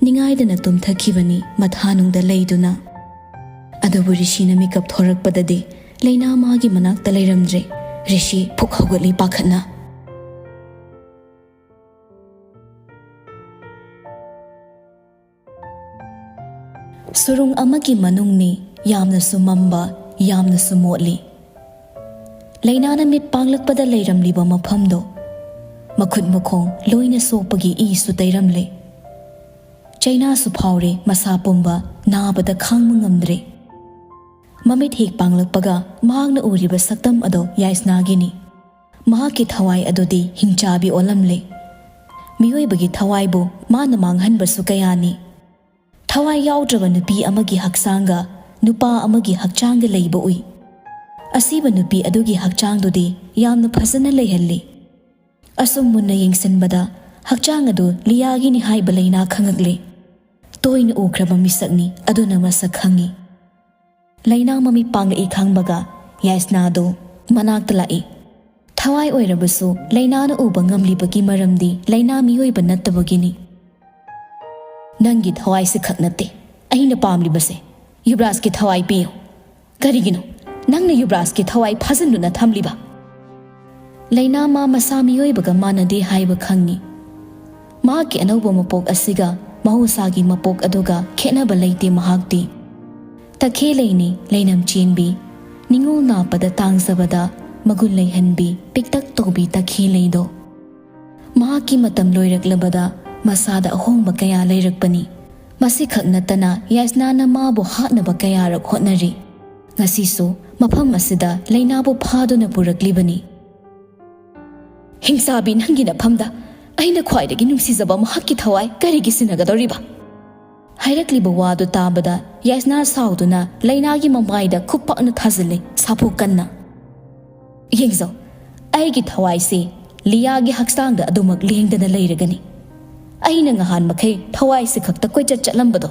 ꯅꯤꯡꯉꯥꯏꯗꯅ ꯇꯨꯝꯊꯈꯤꯕꯅꯤ ꯃꯊꯥꯅꯨꯡꯗ ꯂꯩꯗꯨꯅ꯫ ꯑꯗꯨꯕꯨ ꯔꯤꯁꯤꯅ ꯃꯤꯀꯞ ꯊꯣꯔꯛꯄꯗꯗꯤ ꯂꯩꯅꯥ ꯃꯥꯒꯤ ꯃꯅꯥꯛꯇ ꯂꯩꯔꯝꯗ꯭ꯔꯦ꯫ ꯔꯤꯁꯤ ꯐꯨꯛ ꯍꯧꯒꯠꯂꯤ ꯄꯥꯈꯠꯅ꯫ ꯁꯨꯔꯨꯡ ꯑꯃꯒꯤ ꯃꯅꯨꯡꯅꯤ, ꯌꯥꯝꯅꯁꯨ ꯃꯝꯕ, ꯌꯥꯝꯅꯁꯨ ꯃꯣꯠꯂꯤ꯫ ꯂꯩꯅꯥꯅ ꯃꯤꯠ ꯄꯥꯡꯂꯛꯄꯗ ꯂꯩꯔꯝꯂꯤꯕ ꯃꯐꯝꯗꯣ ꯃꯈꯨꯠ ꯃꯈꯣꯡ ꯂꯣꯏꯅ ꯁꯣꯛꯄꯒꯤ ꯏꯁꯨ ꯇꯩꯔꯝꯂꯦ꯫ ꯆꯩꯅꯥꯁꯨ ꯐꯥꯎꯔꯦ, ꯃꯁꯥ ꯄꯨꯝꯕ ꯅꯥꯕꯗ ꯈꯥꯡꯕ ꯉꯝꯗ꯭ꯔꯦ꯫ ꯃꯃꯤꯠ ꯍꯦꯛ ꯄꯥꯡꯂꯛꯄꯒ ꯃꯍꯥꯛꯅ ꯎꯔꯤꯕ ꯁꯛꯇꯝ ꯑꯗꯣ ꯌꯥꯏꯁꯅꯥꯒꯤꯅꯤ꯫ ꯃꯍꯥꯛꯀꯤ ꯊꯋꯥꯏ ꯑꯗꯨꯗꯤ ꯍꯤꯡꯆꯥꯕꯤ ꯑꯣꯜꯂꯝꯂꯦ꯫ ꯃꯤꯑꯣꯏꯕꯒꯤ ꯊꯋꯥꯏꯕꯨ ꯃꯥꯅ ꯃꯥꯡꯍꯟꯕꯁꯨ ꯀꯌꯥꯅꯤ꯫ ꯊꯋꯥꯏ ꯌꯥꯎꯗ꯭ꯔꯕ ꯅꯨꯄꯤ ꯑꯃꯒꯤ ꯍꯛꯆꯥꯡꯒ ꯅꯨꯄꯥ ꯑꯃꯒꯤ ꯍꯛꯆꯥꯡꯒ ꯂꯩꯕ ꯎꯏ꯫ ꯑꯁꯤꯕ ꯅꯨꯄꯤ ꯑꯗꯨꯒꯤ ꯍꯛꯆꯥꯡꯗꯨꯗꯤ ꯌꯥꯝꯅ ꯐꯖꯅ ꯂꯩꯍꯜꯂꯤ꯫ ꯑꯁꯨꯝ ꯃꯨꯟꯅ ꯌꯦꯡꯁꯤꯟꯕꯗ ꯍꯛꯆꯥꯡ ꯑꯗꯨ ꯂꯤꯌꯥꯒꯤꯅꯤ ꯍꯥꯏꯕ ꯂꯩꯅꯥ ꯈꯪꯉꯛꯂꯦ꯫ ꯇꯣꯏꯅ ꯎꯈ꯭ꯔꯕ ꯃꯤꯁꯛꯅꯤ, ꯑꯗꯨꯅ ꯃꯁꯛ ꯈꯪꯉꯤ꯫ ꯂꯩꯅꯥ ꯃꯃꯤꯠ ꯄꯥꯡꯂꯛꯏ ꯈꯪꯕꯒ ꯌꯥꯏꯁꯅꯥꯗꯨ ꯃꯅꯥꯛꯇ ꯂꯥꯛꯏ꯫ ꯊꯋꯥꯏ ꯑꯣꯏꯔꯕꯁꯨ ꯂꯩꯅꯥꯅ ꯎꯕ ꯉꯝꯂꯤꯕꯒꯤ ꯃꯔꯝꯗꯤ ꯂꯩꯅꯥ ꯃꯤꯑꯣꯏꯕ ꯅꯠꯇꯕꯒꯤꯅꯤ꯫ "ꯅꯪꯒꯤ ꯊꯋꯥꯏꯁꯤ ꯈꯛ ꯅꯠꯇꯦ ꯑꯩꯅ ꯄꯥꯝꯂꯤꯕꯁꯦ꯫ ꯌꯨꯕꯔꯥꯖꯀꯤ ꯊꯋꯥꯏ ꯄꯤꯌꯨ꯫ ꯀꯔꯤꯒꯤꯅꯣ ꯅꯪꯅ ꯌꯨꯕꯔꯥꯖꯀꯤ ꯊꯋꯥꯏ ꯐꯥꯖꯤꯟꯗꯨꯅ ꯊꯝꯂꯤꯕ?" ꯂꯩꯅꯥ ꯃꯥ ꯃꯁꯥ ꯃꯤꯑꯣꯏꯕꯒ ꯃꯥꯟꯅꯗꯦ ꯍꯥꯏꯕ ꯈꯪꯉꯤ꯫ ꯃꯍꯥꯛꯀꯤ ꯑꯅꯧꯕ ꯃꯄꯣꯛ ꯑꯁꯤꯒ ꯃꯍꯧꯁꯥꯒꯤ ꯃꯄꯣꯛ ꯑꯗꯨꯒ ꯈꯦꯠꯅꯕ ꯂꯩꯇꯦ꯫ ꯃꯍꯥꯛꯇꯤ ꯇꯈꯦꯜꯂꯩꯅꯤ, ꯂꯩꯅꯝ ꯆꯦꯟꯕꯤ, ꯅꯤꯉꯣꯜ ꯅꯥꯞꯄꯗ ꯇꯥꯡꯖꯕꯗ ꯃꯒꯨꯟ ꯂꯩꯍꯟꯕꯤ, ꯄꯤꯛꯇꯛ ꯇꯧꯕꯤ ꯇꯈꯦꯜꯂꯩꯗꯣ꯫ ꯃꯍꯥꯛꯀꯤ ꯃꯇꯝ ꯂꯣꯏꯔꯛꯂꯕꯗ ꯃꯁꯥꯗ ꯑꯍꯣꯡꯕ ꯀꯌꯥ ꯂꯩꯔꯛꯄꯅꯤ꯫ ꯃꯁꯤꯈꯛ ꯅꯠꯇꯅ ꯌꯥꯏꯁꯅꯥꯅ ꯃꯥꯕꯨ ꯍꯥꯠꯅꯕ ꯀꯌꯥꯔꯛ ꯍꯣꯠꯅꯔꯤ꯫ ꯉꯁꯤꯁꯨ ꯃꯐꯝ ꯑꯁꯤꯗ ꯂꯩꯅꯥꯕꯨ ꯐꯥꯗꯨꯅ ꯄꯨꯔꯛꯂꯤꯕꯅꯤ꯫ "ꯍꯤꯡꯆꯥꯕꯤ, ꯅꯪꯒꯤ ꯅꯐꯝꯗ ꯑꯩꯅ ꯈ꯭ꯋꯥꯏꯗꯒꯤ ꯅꯨꯡꯁꯤꯖꯕ ꯃꯍꯥꯛꯀꯤ ꯊꯋꯥꯏ ꯀꯔꯤꯒꯤ ꯁꯤꯟꯅꯒꯗꯧꯔꯤꯕ?" ꯍꯥꯏꯔꯛꯂꯤꯕ ꯋꯥꯗꯨ ꯇꯥꯕꯗ ꯌꯥꯏꯁꯅꯥ ꯁꯥꯎꯗꯨꯅ ꯂꯩꯅꯥꯒꯤ ꯃꯃꯥꯏꯗ ꯈꯨꯞꯄꯛꯅ ꯊꯥꯖꯤꯜꯂꯤ ꯁꯥꯐꯨ ꯀꯟꯅ꯫ "ꯌꯦꯡꯖꯧ, ꯑꯩꯒꯤ ꯊꯋꯥꯏꯁꯤ ꯂꯤꯌꯥꯒꯤ ꯍꯛꯆꯥꯡꯗ ꯑꯗꯨꯃꯛ ꯂꯦꯡꯗꯅ ꯂꯩꯔꯒꯅꯤ꯫ ꯑꯩꯅ ꯉꯍꯥꯟ ꯃꯈꯩ ꯊꯋꯥꯏꯁꯤ ꯈꯛꯇ ꯀꯣꯏꯆꯠ ꯆꯠꯂꯝꯕꯗꯣ,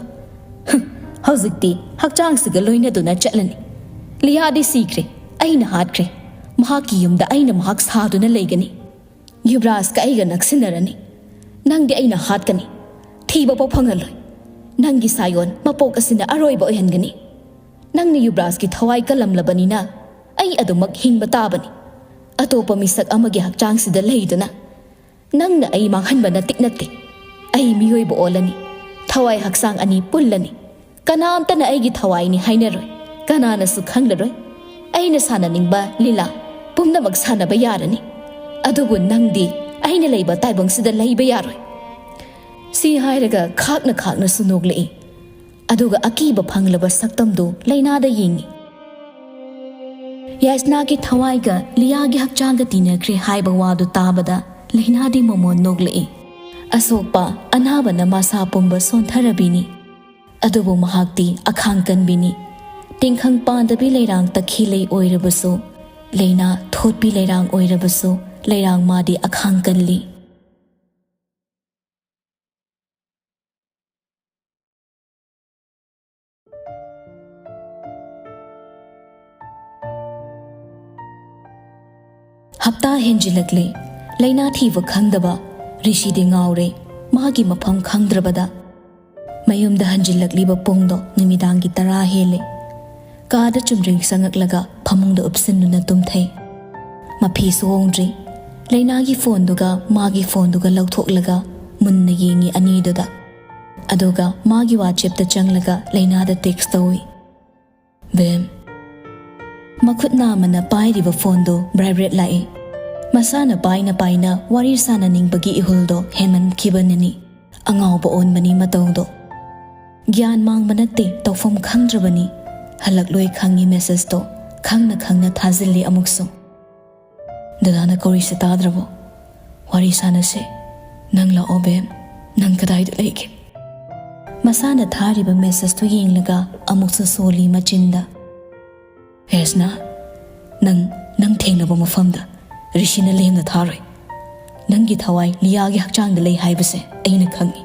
ꯍꯨꯝ, ꯍꯧꯖꯤꯛꯇꯤ ꯍꯛꯆꯥꯡꯁꯤꯒ ꯂꯣꯏꯅꯗꯨꯅ ꯆꯠꯂꯅꯤ꯫ ꯂꯤꯌꯥꯗꯤ ꯁꯤꯈ꯭ꯔꯦ, ꯑꯩꯅ ꯍꯥꯠꯈ꯭ꯔꯦ꯫ ꯃꯍꯥꯛꯀꯤ ꯌꯨꯝꯗ ꯑꯩꯅ ꯃꯍꯥꯛ ꯁꯥꯗꯨꯅ ꯂꯩꯒꯅꯤ꯫ ꯌꯨꯕꯔꯥꯖꯀ ꯑꯩꯒ ꯅꯛꯁꯤꯟꯅꯔꯅꯤ꯫ ꯅꯪꯗꯤ ꯑꯩꯅ ꯍꯥꯠꯀꯅꯤ꯫ ꯊꯤꯕ ꯐꯥꯎ ꯐꯪꯍꯜꯂꯣꯏ꯫ ꯅꯪꯒꯤ ꯁꯥꯌꯣꯟ ꯃꯄꯣꯛ ꯑꯁꯤꯅ ꯑꯔꯣꯏꯕ ꯑꯣꯏꯍꯟꯒꯅꯤ꯫ ꯅꯪꯅ ꯌꯨꯕꯔꯥꯖꯀꯤ ꯊꯋꯥꯏ ꯀꯜꯂꯝꯂꯕꯅꯤꯅ ꯑꯩ ꯑꯗꯨꯃꯛ ꯍꯤꯡꯕ ꯇꯥꯕꯅꯤ꯫ ꯑꯇꯣꯞꯄ ꯃꯤꯁꯛ ꯑꯃꯒꯤ ꯍꯛꯆꯥꯡꯁꯤꯗ ꯂꯩꯗꯨꯅ ꯅꯪꯅ ꯑꯩ ꯃꯥꯡꯍꯟꯕ ꯅꯠꯇꯤꯛ ꯅꯠꯇꯦ꯫ ꯑꯩ ꯃꯤꯑꯣꯏꯕ ꯑꯣꯜꯂꯅꯤ꯫ ꯊꯋꯥꯏ ꯍꯛꯆꯥꯡ ꯑꯅꯤ ꯄꯨꯜꯂꯅꯤ꯫ ꯀꯅꯥꯝꯇꯅ ꯑꯩꯒꯤ ꯊꯋꯥꯏꯅꯤ ꯍꯥꯏꯅꯔꯣꯏ꯫ ꯀꯅꯥꯅꯁꯨ ꯈꯪꯂꯔꯣꯏ꯫ ꯑꯩꯅ ꯁꯥꯟꯅꯅꯤꯡꯕ ꯂꯤꯂꯥ ꯄꯨꯝꯅꯃꯛ ꯁꯥꯟꯅꯕ ꯌꯥꯔꯅꯤ꯫ ꯑꯗꯨꯕꯨ ꯅꯪꯗꯤ ꯑꯩꯅ ꯂꯩꯕ ꯇꯥꯏꯕꯪꯁꯤꯗ ꯂꯩꯕ ꯌꯥꯔꯣꯏ꯫ ꯁꯤ ꯍꯥꯏꯔꯒ ꯈꯥꯛꯅ ꯈꯥꯛꯅꯁꯨ ꯅꯣꯛꯂꯛꯏ꯫ ꯑꯗꯨꯒ ꯑꯀꯤꯕ ꯐꯪꯂꯕ ꯁꯛꯇꯝꯗꯨ ꯂꯩꯅꯥꯗ ꯌꯦꯡꯏ꯫ ꯌꯥꯏꯁꯅꯥꯒꯤ ꯊꯋꯥꯏꯒ ꯂꯤꯌꯥꯒꯤ ꯍꯛꯆꯥꯡꯒ ꯇꯤꯟꯅꯈ꯭ꯔꯦ ꯍꯥꯏꯕ ꯋꯥꯗꯨ ꯇꯥꯕꯗ ꯂꯩꯅꯥꯗꯤ ꯃꯃꯣꯟ ꯅꯣꯛꯂꯛꯏ꯫ ꯑꯁꯣꯛꯄ ꯑꯅꯥꯕꯅ ꯃꯁꯥ ꯄꯨꯝꯕ ꯁꯣꯟꯊꯔꯕꯤꯅꯤ꯫ ꯑꯗꯨꯕꯨ ꯃꯍꯥꯛꯇꯤ ꯑꯈꯥꯡ ꯀꯟꯕꯤꯅꯤ꯫ ꯇꯤꯡꯈꯪ ꯄꯥꯟꯗꯕꯤ ꯂꯩꯔꯥꯡ ꯇꯈꯦꯜꯂꯩ ꯑꯣꯏꯔꯕꯁꯨ, ꯂꯩꯅꯥ ꯊꯣꯠꯄꯤ ꯂꯩꯔꯥꯡ ꯑꯣꯏꯔꯕꯁꯨ, ꯂꯩꯔꯥꯡ ꯃꯥꯗꯤ ꯑꯈꯥꯡ ꯀꯜꯂꯤ꯫ ꯍꯞꯇꯥ ꯍꯦꯟꯖꯤꯜꯂꯛꯂꯦ꯫ ꯂꯩꯅꯥ ꯊꯤꯕ ꯈꯪꯗꯕ ꯔꯤꯁꯤꯗꯤ ꯉꯥꯎꯔꯦ꯫ ꯃꯥꯒꯤ ꯃꯐꯝ ꯈꯪꯗ꯭ꯔꯕꯗ ꯃꯌꯨꯝꯗ ꯍꯟꯖꯤꯜꯂꯛꯂꯤꯕ ꯄꯨꯡꯗꯣ ꯅꯨꯃꯤꯗꯥꯡꯒꯤ ꯇꯔꯥ ꯍꯦꯜꯂꯦ꯫ ꯀꯥꯗ ꯆꯨꯝꯗ꯭ꯔꯤꯡ ꯆꯪꯉꯛꯂꯒ ꯐꯃꯨꯡꯗ ꯎꯞꯁꯤꯟꯗꯨꯅ ꯇꯨꯝꯊꯩ꯫ ꯃꯐꯤꯁꯨ ꯍꯣꯡꯗ꯭ꯔꯤ꯫ ꯂꯩꯅꯥꯒꯤ ꯐꯣꯟꯗꯨꯒ ꯃꯥꯒꯤ ꯐꯣꯟꯗꯨꯒ ꯂꯧꯊꯣꯛꯂꯒ ꯃꯨꯟꯅ ꯌꯦꯡꯉꯤ ꯑꯅꯤꯗꯨꯗ꯫ ꯑꯗꯨꯒ ꯃꯥꯒꯤ ꯋꯥꯆꯦꯞꯇ ꯆꯪꯂꯒ ꯂꯩꯅꯥꯗ ꯇꯦꯛꯁ ꯇꯧꯏ, "ꯕꯦꯝ꯫" ꯃꯈꯨꯠ ꯅꯥꯝꯃꯅ ꯄꯥꯏꯔꯤꯕ ꯐꯣꯟꯗꯨ ꯚꯥꯏꯕ꯭ꯔꯦꯠ ꯂꯥꯛꯏ꯫ ꯃꯁꯥꯅ ꯄꯥꯏꯅ ꯄꯥꯏꯅ ꯋꯥꯔꯤ ꯁꯥꯟꯅꯅꯤꯡꯕꯒꯤ ꯏꯍꯨꯜꯗꯣ ꯍꯦꯟꯃꯟꯈꯤꯕꯅꯅꯤ꯫ ꯑꯉꯥꯎꯕ ꯑꯣꯟꯕꯅꯤ ꯃꯇꯧꯗꯣ꯫ ꯒ꯭ꯌꯥꯟ ꯃꯥꯡꯕ ꯅꯠꯇꯦ, ꯇꯧꯐꯝ ꯈꯪꯗ꯭ꯔꯕꯅꯤ꯫ ꯍꯜꯂꯛꯂꯣꯏ ꯈꯪꯉꯤ ꯃꯦꯁꯦꯖꯇꯣ꯫ ꯈꯪꯅ ꯈꯪꯅ ꯊꯥꯖꯤꯜꯂꯤ ꯑꯃꯨꯛꯁꯨ꯫ "ꯗꯗꯥꯅ ꯀꯧꯔꯤꯁꯦ ꯇꯥꯗ꯭ꯔꯕꯣ? ꯋꯥꯔꯤ ꯁꯥꯟꯅꯁꯦ꯫ ꯅꯪ ꯂꯥꯛꯑꯣ ꯕꯦꯝ, ꯅꯪ ꯀꯗꯥꯏꯗ ꯂꯩꯒꯦ?" ꯃꯁꯥꯅ ꯊꯥꯔꯤꯕ ꯃꯦꯁꯦꯖꯇꯨ ꯌꯦꯡꯂꯒ ꯑꯃꯨꯛꯁꯨ ꯁꯣꯜꯂꯤ ꯃꯆꯤꯟꯗ꯫ "ꯌꯥꯏꯁꯅꯥ, ꯅꯪ, ꯅꯪ ꯊꯦꯡꯅꯕ ꯃꯐꯝꯗ ꯔꯤꯁꯤꯅ ꯂꯦꯝꯅ ꯊꯥꯔꯣꯏ꯫ ꯅꯪꯒꯤ ꯊꯋꯥꯏ ꯂꯤꯌꯥꯒꯤ ꯍꯛꯆꯥꯡꯗ ꯂꯩ ꯍꯥꯏꯕꯁꯦ ꯑꯩꯅ ꯈꯪꯉꯤ꯫"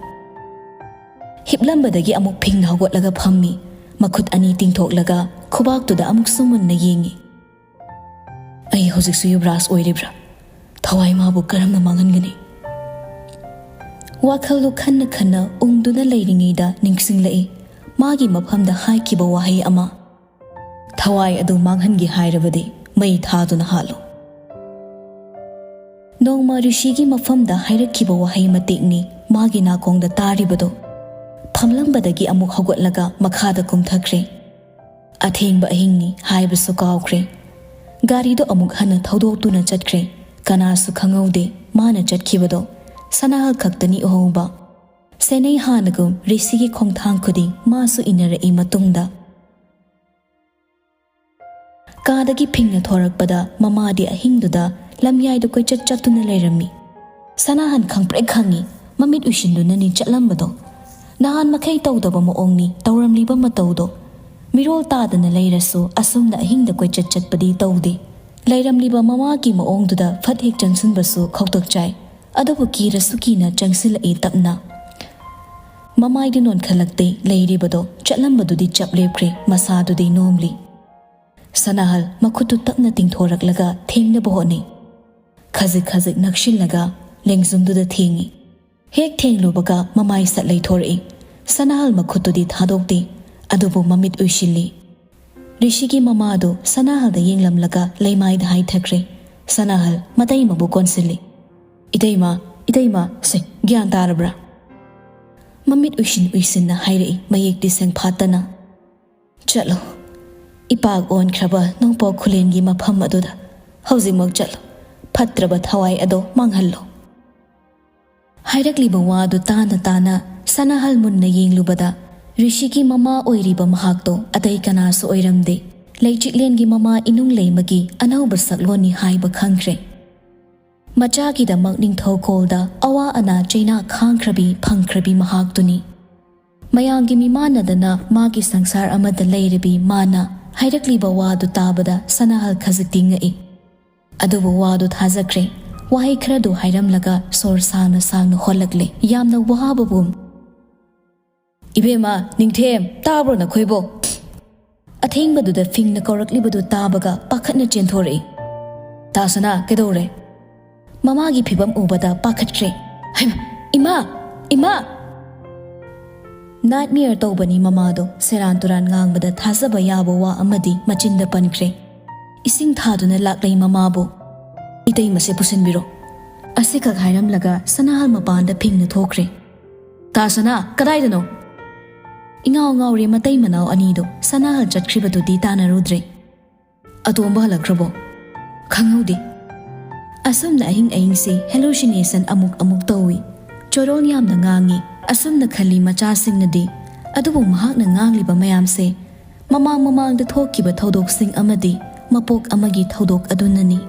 ꯍꯤꯞꯂꯝꯕꯗꯒꯤ ꯑꯃꯨꯛ ꯐꯤꯡꯅ ꯍꯧꯒꯠꯂꯒ ꯐꯝꯃꯤ꯫ ꯃꯈꯨꯠ ꯑꯅꯤ ꯇꯤꯡꯊꯣꯛꯂꯒ ꯈꯨꯕꯥꯛꯇꯨꯗ ꯑꯃꯨꯛꯁꯨ ꯃꯨꯟꯅ ꯌꯦꯡꯉꯤ꯫ "ꯑꯩ ꯍꯧꯖꯤꯛꯁꯨ ꯌꯨꯕꯔꯥꯖ ꯑꯣꯏꯔꯤꯕ꯭ꯔꯥ? ꯊꯋꯥꯏ ꯃꯥꯕꯨ ꯀꯔꯝꯅ ꯃꯥꯡꯍꯟꯒꯅꯤ?" ꯋꯥꯈꯜꯗꯨ ꯈꯟꯅ ꯈꯟꯅ ꯎꯪꯗꯨꯅ ꯂꯩꯔꯤꯉꯩꯗ ꯅꯤꯡꯁꯤꯡꯂꯛꯏ ꯃꯥꯒꯤ ꯃꯐꯝꯗ ꯍꯥꯏꯈꯤꯕ ꯋꯥꯍꯩ ꯑꯃ, "ꯊꯋꯥꯏ ꯑꯗꯨ ꯃꯥꯡꯍꯟꯒꯦ ꯍꯥꯏꯔꯕꯗꯤ ꯃꯩ ꯊꯥꯗꯨꯅ ꯍꯥꯠꯂꯨ꯫" ꯅꯣꯡꯃ ꯔꯤꯁꯤꯒꯤ ꯃꯐꯝꯗ ꯍꯥꯏꯔꯛꯈꯤꯕ ꯋꯥꯍꯩ ꯃꯇꯦꯛꯅꯤ ꯃꯥꯒꯤ ꯅꯥꯀꯣꯡꯗ ꯇꯥꯔꯤꯕꯗꯣ꯫ ꯐꯝꯂꯝꯕꯗꯒꯤ ꯑꯃꯨꯛ ꯍꯧꯒꯠꯂꯒ ꯃꯈꯥꯗ ꯀꯨꯝꯊꯈ꯭ꯔꯦ꯫ ꯑꯊꯦꯡꯕ ꯑꯍꯤꯡꯅꯤ ꯍꯥꯏꯕꯁꯨ ꯀꯥꯎꯈ꯭ꯔꯦ꯫ ꯒꯥꯔꯤꯗꯣ ꯑꯃꯨꯛ ꯍꯟꯅ ꯊꯧꯗꯣꯛꯇꯨꯅ ꯆꯠꯈ꯭ꯔꯦ꯫ ꯀꯅꯥꯁꯨ ꯈꯪꯍꯧꯗꯦ ꯃꯥꯅ ꯆꯠꯈꯤꯕꯗꯣ꯫ ꯁꯅꯥꯍꯜ ꯈꯛꯇꯅꯤ ꯎꯍꯧꯕ꯫ ꯁꯦꯅꯩ ꯍꯥꯟꯅꯒꯨꯝ ꯔꯤꯁꯤꯒꯤ ꯈꯣꯡꯊꯥꯡ ꯈꯨꯗꯤꯡ ꯃꯥꯁꯨ ꯏꯟꯅꯔꯛꯏ ꯃꯇꯨꯡꯗ꯫ ꯀꯥꯗꯒꯤ ꯐꯤꯡꯅ ꯊꯣꯔꯛꯄꯗ ꯃꯃꯥꯗꯤ ꯑꯍꯤꯡꯗꯨꯗ ꯂꯝꯌꯥꯏꯗ ꯀꯣꯏꯆꯠ ꯆꯠꯇꯨꯅ ꯂꯩꯔꯝꯃꯤ꯫ ꯁꯅꯥꯍꯟ ꯈꯪꯄ꯭ꯔꯦꯛ ꯈꯪꯉꯤ, ꯃꯃꯤꯠ ꯎꯏꯁꯤꯟꯗꯨꯅꯅꯤ ꯆꯠꯂꯝꯕꯗꯣ꯫ ꯅꯍꯥꯟ ꯃꯈꯩ ꯇꯧꯗꯕ ꯃꯑꯣꯡꯅꯤ ꯇꯧꯔꯝꯂꯤꯕ ꯃꯇꯧꯗꯣ꯫ ꯃꯤꯔꯣꯜ ꯇꯥꯗꯅ ꯂꯩꯔꯁꯨ ꯑꯁꯨꯝꯅ ꯑꯍꯤꯡꯗ ꯀꯣꯏꯆꯠ ꯆꯠꯄꯗꯤ ꯇꯧꯗꯦ꯫ ꯂꯩꯔꯝꯂꯤꯕ ꯃꯃꯥꯒꯤ ꯃꯑꯣꯡꯗꯨꯗ ꯐꯠ ꯍꯦꯛ ꯆꯪꯁꯤꯟꯕꯁꯨ ꯈꯧꯇꯛ ꯆꯥꯏ꯫ ꯑꯗꯨꯕꯨ ꯀꯤꯔꯁꯨ ꯀꯤꯅ ꯆꯪꯁꯤꯜꯂꯛꯏ ꯇꯞꯅ꯫ ꯃꯃꯥꯏꯗꯤ ꯅꯣꯟꯈꯠꯂꯛꯇꯦ, ꯂꯩꯔꯤꯕꯗꯣ ꯆꯠꯂꯝꯕꯗꯨꯗꯤ ꯆꯞ ꯂꯦꯞꯈ꯭ꯔꯦ, ꯃꯁꯥꯗꯨꯗꯤ ꯅꯣꯝꯂꯤ꯫ ꯁꯅꯥꯍꯜ ꯃꯈꯨꯠꯇꯨ ꯇꯞꯅ ꯇꯤꯡꯊꯣꯔꯛꯂꯒ ꯊꯦꯡꯅꯕ ꯍꯣꯠꯅꯩ꯫ ꯈꯖꯤꯛ ꯈꯖꯤꯛ ꯅꯛꯁꯤꯜꯂꯒ ꯂꯦꯡꯖꯨꯝꯗꯨꯗ ꯊꯦꯡꯉꯤ꯫ ꯍꯦꯛ ꯊꯦꯡꯂꯨꯕꯒ ꯃꯃꯥꯏ ꯁꯠ ꯂꯩꯊꯣꯔꯛꯏ꯫ ꯁꯅꯥꯍꯜ ꯃꯈꯨꯠꯇꯨꯗꯤ ꯊꯥꯗꯣꯛꯇꯦ, ꯑꯗꯨꯕꯨ ꯃꯃꯤꯠ ꯎꯏꯁꯤꯜꯂꯤ꯫ ꯔꯤꯁꯤꯒꯤ ꯃꯃꯥꯗꯨ ꯁꯅꯥꯍꯜꯗ ꯌꯦꯡꯂꯝꯂꯒ ꯂꯩꯃꯥꯏꯗ ꯍꯥꯏꯊꯈ꯭ꯔꯦ꯫ ꯁꯅꯥꯍꯜ ꯃꯇꯩꯃꯕꯨ ꯀꯣꯟꯁꯤꯜꯂꯤ꯫ "ꯏꯇꯩꯃ, ꯏꯇꯩꯃ, ꯁꯦ, ꯒ꯭ꯌꯥꯟ ꯇꯥꯔꯕ꯭ꯔꯥ?" ꯃꯃꯤꯠ ꯎꯏꯁꯤꯟ ꯎꯏꯁꯤꯟꯅ ꯍꯥꯏꯔꯛꯏ ꯃꯌꯦꯛꯇꯤ ꯁꯦꯡꯐꯥꯠꯇꯅ꯫ "ꯆꯠꯂꯣ, ꯏꯄꯥꯛ ꯑꯣꯟꯈ꯭ꯔꯕ ꯅꯣꯡꯄꯣꯛ ꯈꯨꯂꯦꯟꯒꯤ ꯃꯐꯝ ꯑꯗꯨꯗ ꯍꯧꯖꯤꯛꯃꯛ ꯆꯠꯂꯣ꯫ ꯐꯠꯇ꯭ꯔꯕ ꯊꯋꯥꯏ ꯑꯗꯣ ꯃꯥꯡꯍꯜꯂꯣ꯫" ꯍꯥꯏꯔꯛꯂꯤꯕ ꯋꯥꯗꯨ ꯇꯥꯅ ꯇꯥꯅ ꯁꯅꯥꯍꯜ ꯃꯨꯟꯅ ꯌꯦꯡꯂꯨꯕꯗ, ꯔꯤꯁꯤꯒꯤ ꯃꯃꯥ ꯑꯣꯏꯔꯤꯕ ꯃꯍꯥꯛꯇꯣ ꯑꯇꯩ ꯀꯅꯥꯁꯨ ꯑꯣꯏꯔꯝꯗꯦ꯫ ꯂꯩꯆꯤꯛꯂꯦꯟꯒꯤ ꯃꯃꯥ ꯏꯅꯨꯡ ꯂꯩꯃꯒꯤ ꯑꯅꯧꯕ ꯁꯛꯂꯣꯟꯅꯤ ꯍꯥꯏꯕ ꯈꯪꯈ꯭ꯔꯦ꯫ ꯃꯆꯥꯒꯤꯗꯃꯛ ꯅꯤꯡꯊꯧꯀꯣꯜꯗ ꯑꯋꯥ ꯑꯅꯥ ꯆꯩꯅꯥ ꯈꯥꯡꯈ꯭ꯔꯕꯤ ꯐꯪꯈ꯭ꯔꯕꯤ ꯃꯍꯥꯛꯇꯨꯅꯤ꯫ ꯃꯌꯥꯝꯒꯤ ꯃꯤꯃꯥꯟꯅꯗꯅ ꯃꯥꯒꯤ ꯁꯪꯁꯥꯔ ꯑꯃꯗ ꯂꯩꯔꯕꯤ ꯃꯥꯅ ꯍꯥꯏꯔꯛꯂꯤꯕ ꯋꯥꯗꯨ ꯇꯥꯕꯗ ꯁꯅꯥꯍꯜ ꯈꯖꯤꯛꯇꯤ ꯉꯛꯏ꯫ ꯑꯗꯨꯕꯨ ꯋꯥꯗꯨ ꯊꯥꯖꯈ꯭ꯔꯦ꯫ ꯋꯥꯍꯩ ꯈꯔꯗꯨ ꯍꯥꯏꯔꯝꯂꯒ ꯁꯣꯔ ꯁꯥꯡꯅ ꯁꯥꯡꯅ ꯍꯣꯜꯂꯛꯂꯦ, ꯌꯥꯝꯅ ꯋꯥꯕꯒꯨꯝ꯫ "ꯏꯕꯦꯝꯃ, ꯅꯤꯡꯊꯦꯝ, ꯇꯥꯕ꯭ꯔꯣ ꯅꯈꯣꯏꯕꯣ?" ꯑꯊꯦꯡꯕꯗꯨꯗ ꯐꯤꯡꯅ ꯀꯧꯔꯛꯂꯤꯕꯗꯨ ꯇꯥꯕꯒ ꯄꯥꯈꯠꯅ ꯆꯦꯟꯊꯣꯔꯛꯏ꯫ "ꯇꯥꯁꯅꯥ, ꯀꯩꯗꯧꯔꯦ?" ꯃꯃꯥꯒꯤ ꯐꯤꯕꯝ ꯎꯕꯗ ꯄꯥꯈꯠꯈ꯭ꯔꯦ꯫ "ꯍꯩꯃꯥ! ꯏꯃꯥ! ꯏꯃꯥ!" ꯅꯥꯏꯠꯃꯤꯌꯔ ꯇꯧꯕꯅꯤ ꯃꯃꯥꯗꯣ꯫ ꯁꯦꯔꯥꯟ ꯇꯨꯔꯥꯟ ꯉꯥꯡꯕꯗ ꯊꯥꯖꯕ ꯌꯥꯕ ꯋꯥ ꯑꯃꯗꯤ ꯃꯆꯤꯟꯗ ꯄꯟꯈ꯭ꯔꯦ꯫ ꯏꯁꯤꯡ ꯊꯥꯗꯨꯅ ꯂꯥꯛꯂꯩ ꯃꯃꯥꯕꯨ꯫ "ꯏꯇꯩꯃꯁꯦ ꯄꯨꯁꯤꯟꯕꯤꯔꯣ꯫ ꯑꯁꯤꯈꯛ ꯍꯥꯏꯔꯝꯂꯒ ꯁꯅꯥꯍꯜ ꯃꯄꯥꯟꯗ ꯐꯤꯡꯅ ꯊꯣꯛꯈ꯭ꯔꯦ꯫ "ꯇꯥ ꯁꯅꯥ, ꯀꯗꯥꯏꯗꯅꯣ?" ꯏꯉꯥꯎ ꯉꯥꯎꯔꯦ ꯃꯇꯩ ꯃꯅꯥꯎ ꯑꯅꯤꯗꯨ꯫ ꯁꯅꯥꯍꯜ ꯆꯠꯈ꯭ꯔꯤꯕꯗꯨꯗꯤ ꯇꯥꯟꯅꯔꯨꯗ꯭ꯔꯦ꯫ "ꯑꯇꯣꯝꯕ ꯍꯜꯂꯛꯈ꯭ꯔꯕꯣ?" "ꯈꯪꯍꯧꯗꯦ꯫ ꯑꯁꯨꯝꯅ ꯑꯍꯤꯡ ꯑꯍꯤꯡꯁꯦ ꯍꯦꯂꯨꯁꯤꯅꯦꯁꯟ ꯑꯃꯨꯛ ꯑꯃꯨꯛ ꯇꯧꯏ꯫ ꯆꯣꯔꯣꯜ ꯌꯥꯝꯅ ꯉꯥꯡꯉꯤ꯫ ꯑꯁꯨꯝꯅ ꯈꯜꯂꯤ ꯃꯆꯥꯁꯤꯡꯅꯗꯤ꯫ ꯑꯗꯨꯕꯨ ꯃꯍꯥꯛꯅ ꯉꯥꯡꯂꯤꯕ ꯃꯌꯥꯝꯁꯦ ꯃꯃꯥꯡ ꯃꯃꯥꯡꯗ ꯊꯣꯛꯈꯤꯕ ꯊꯧꯗꯣꯛꯁꯤꯡ ꯑꯃꯗꯤ ꯃꯄꯣꯛ ꯑꯃꯒꯤ ꯊꯧꯗꯣꯛ ꯑꯗꯨꯅꯅꯤ꯫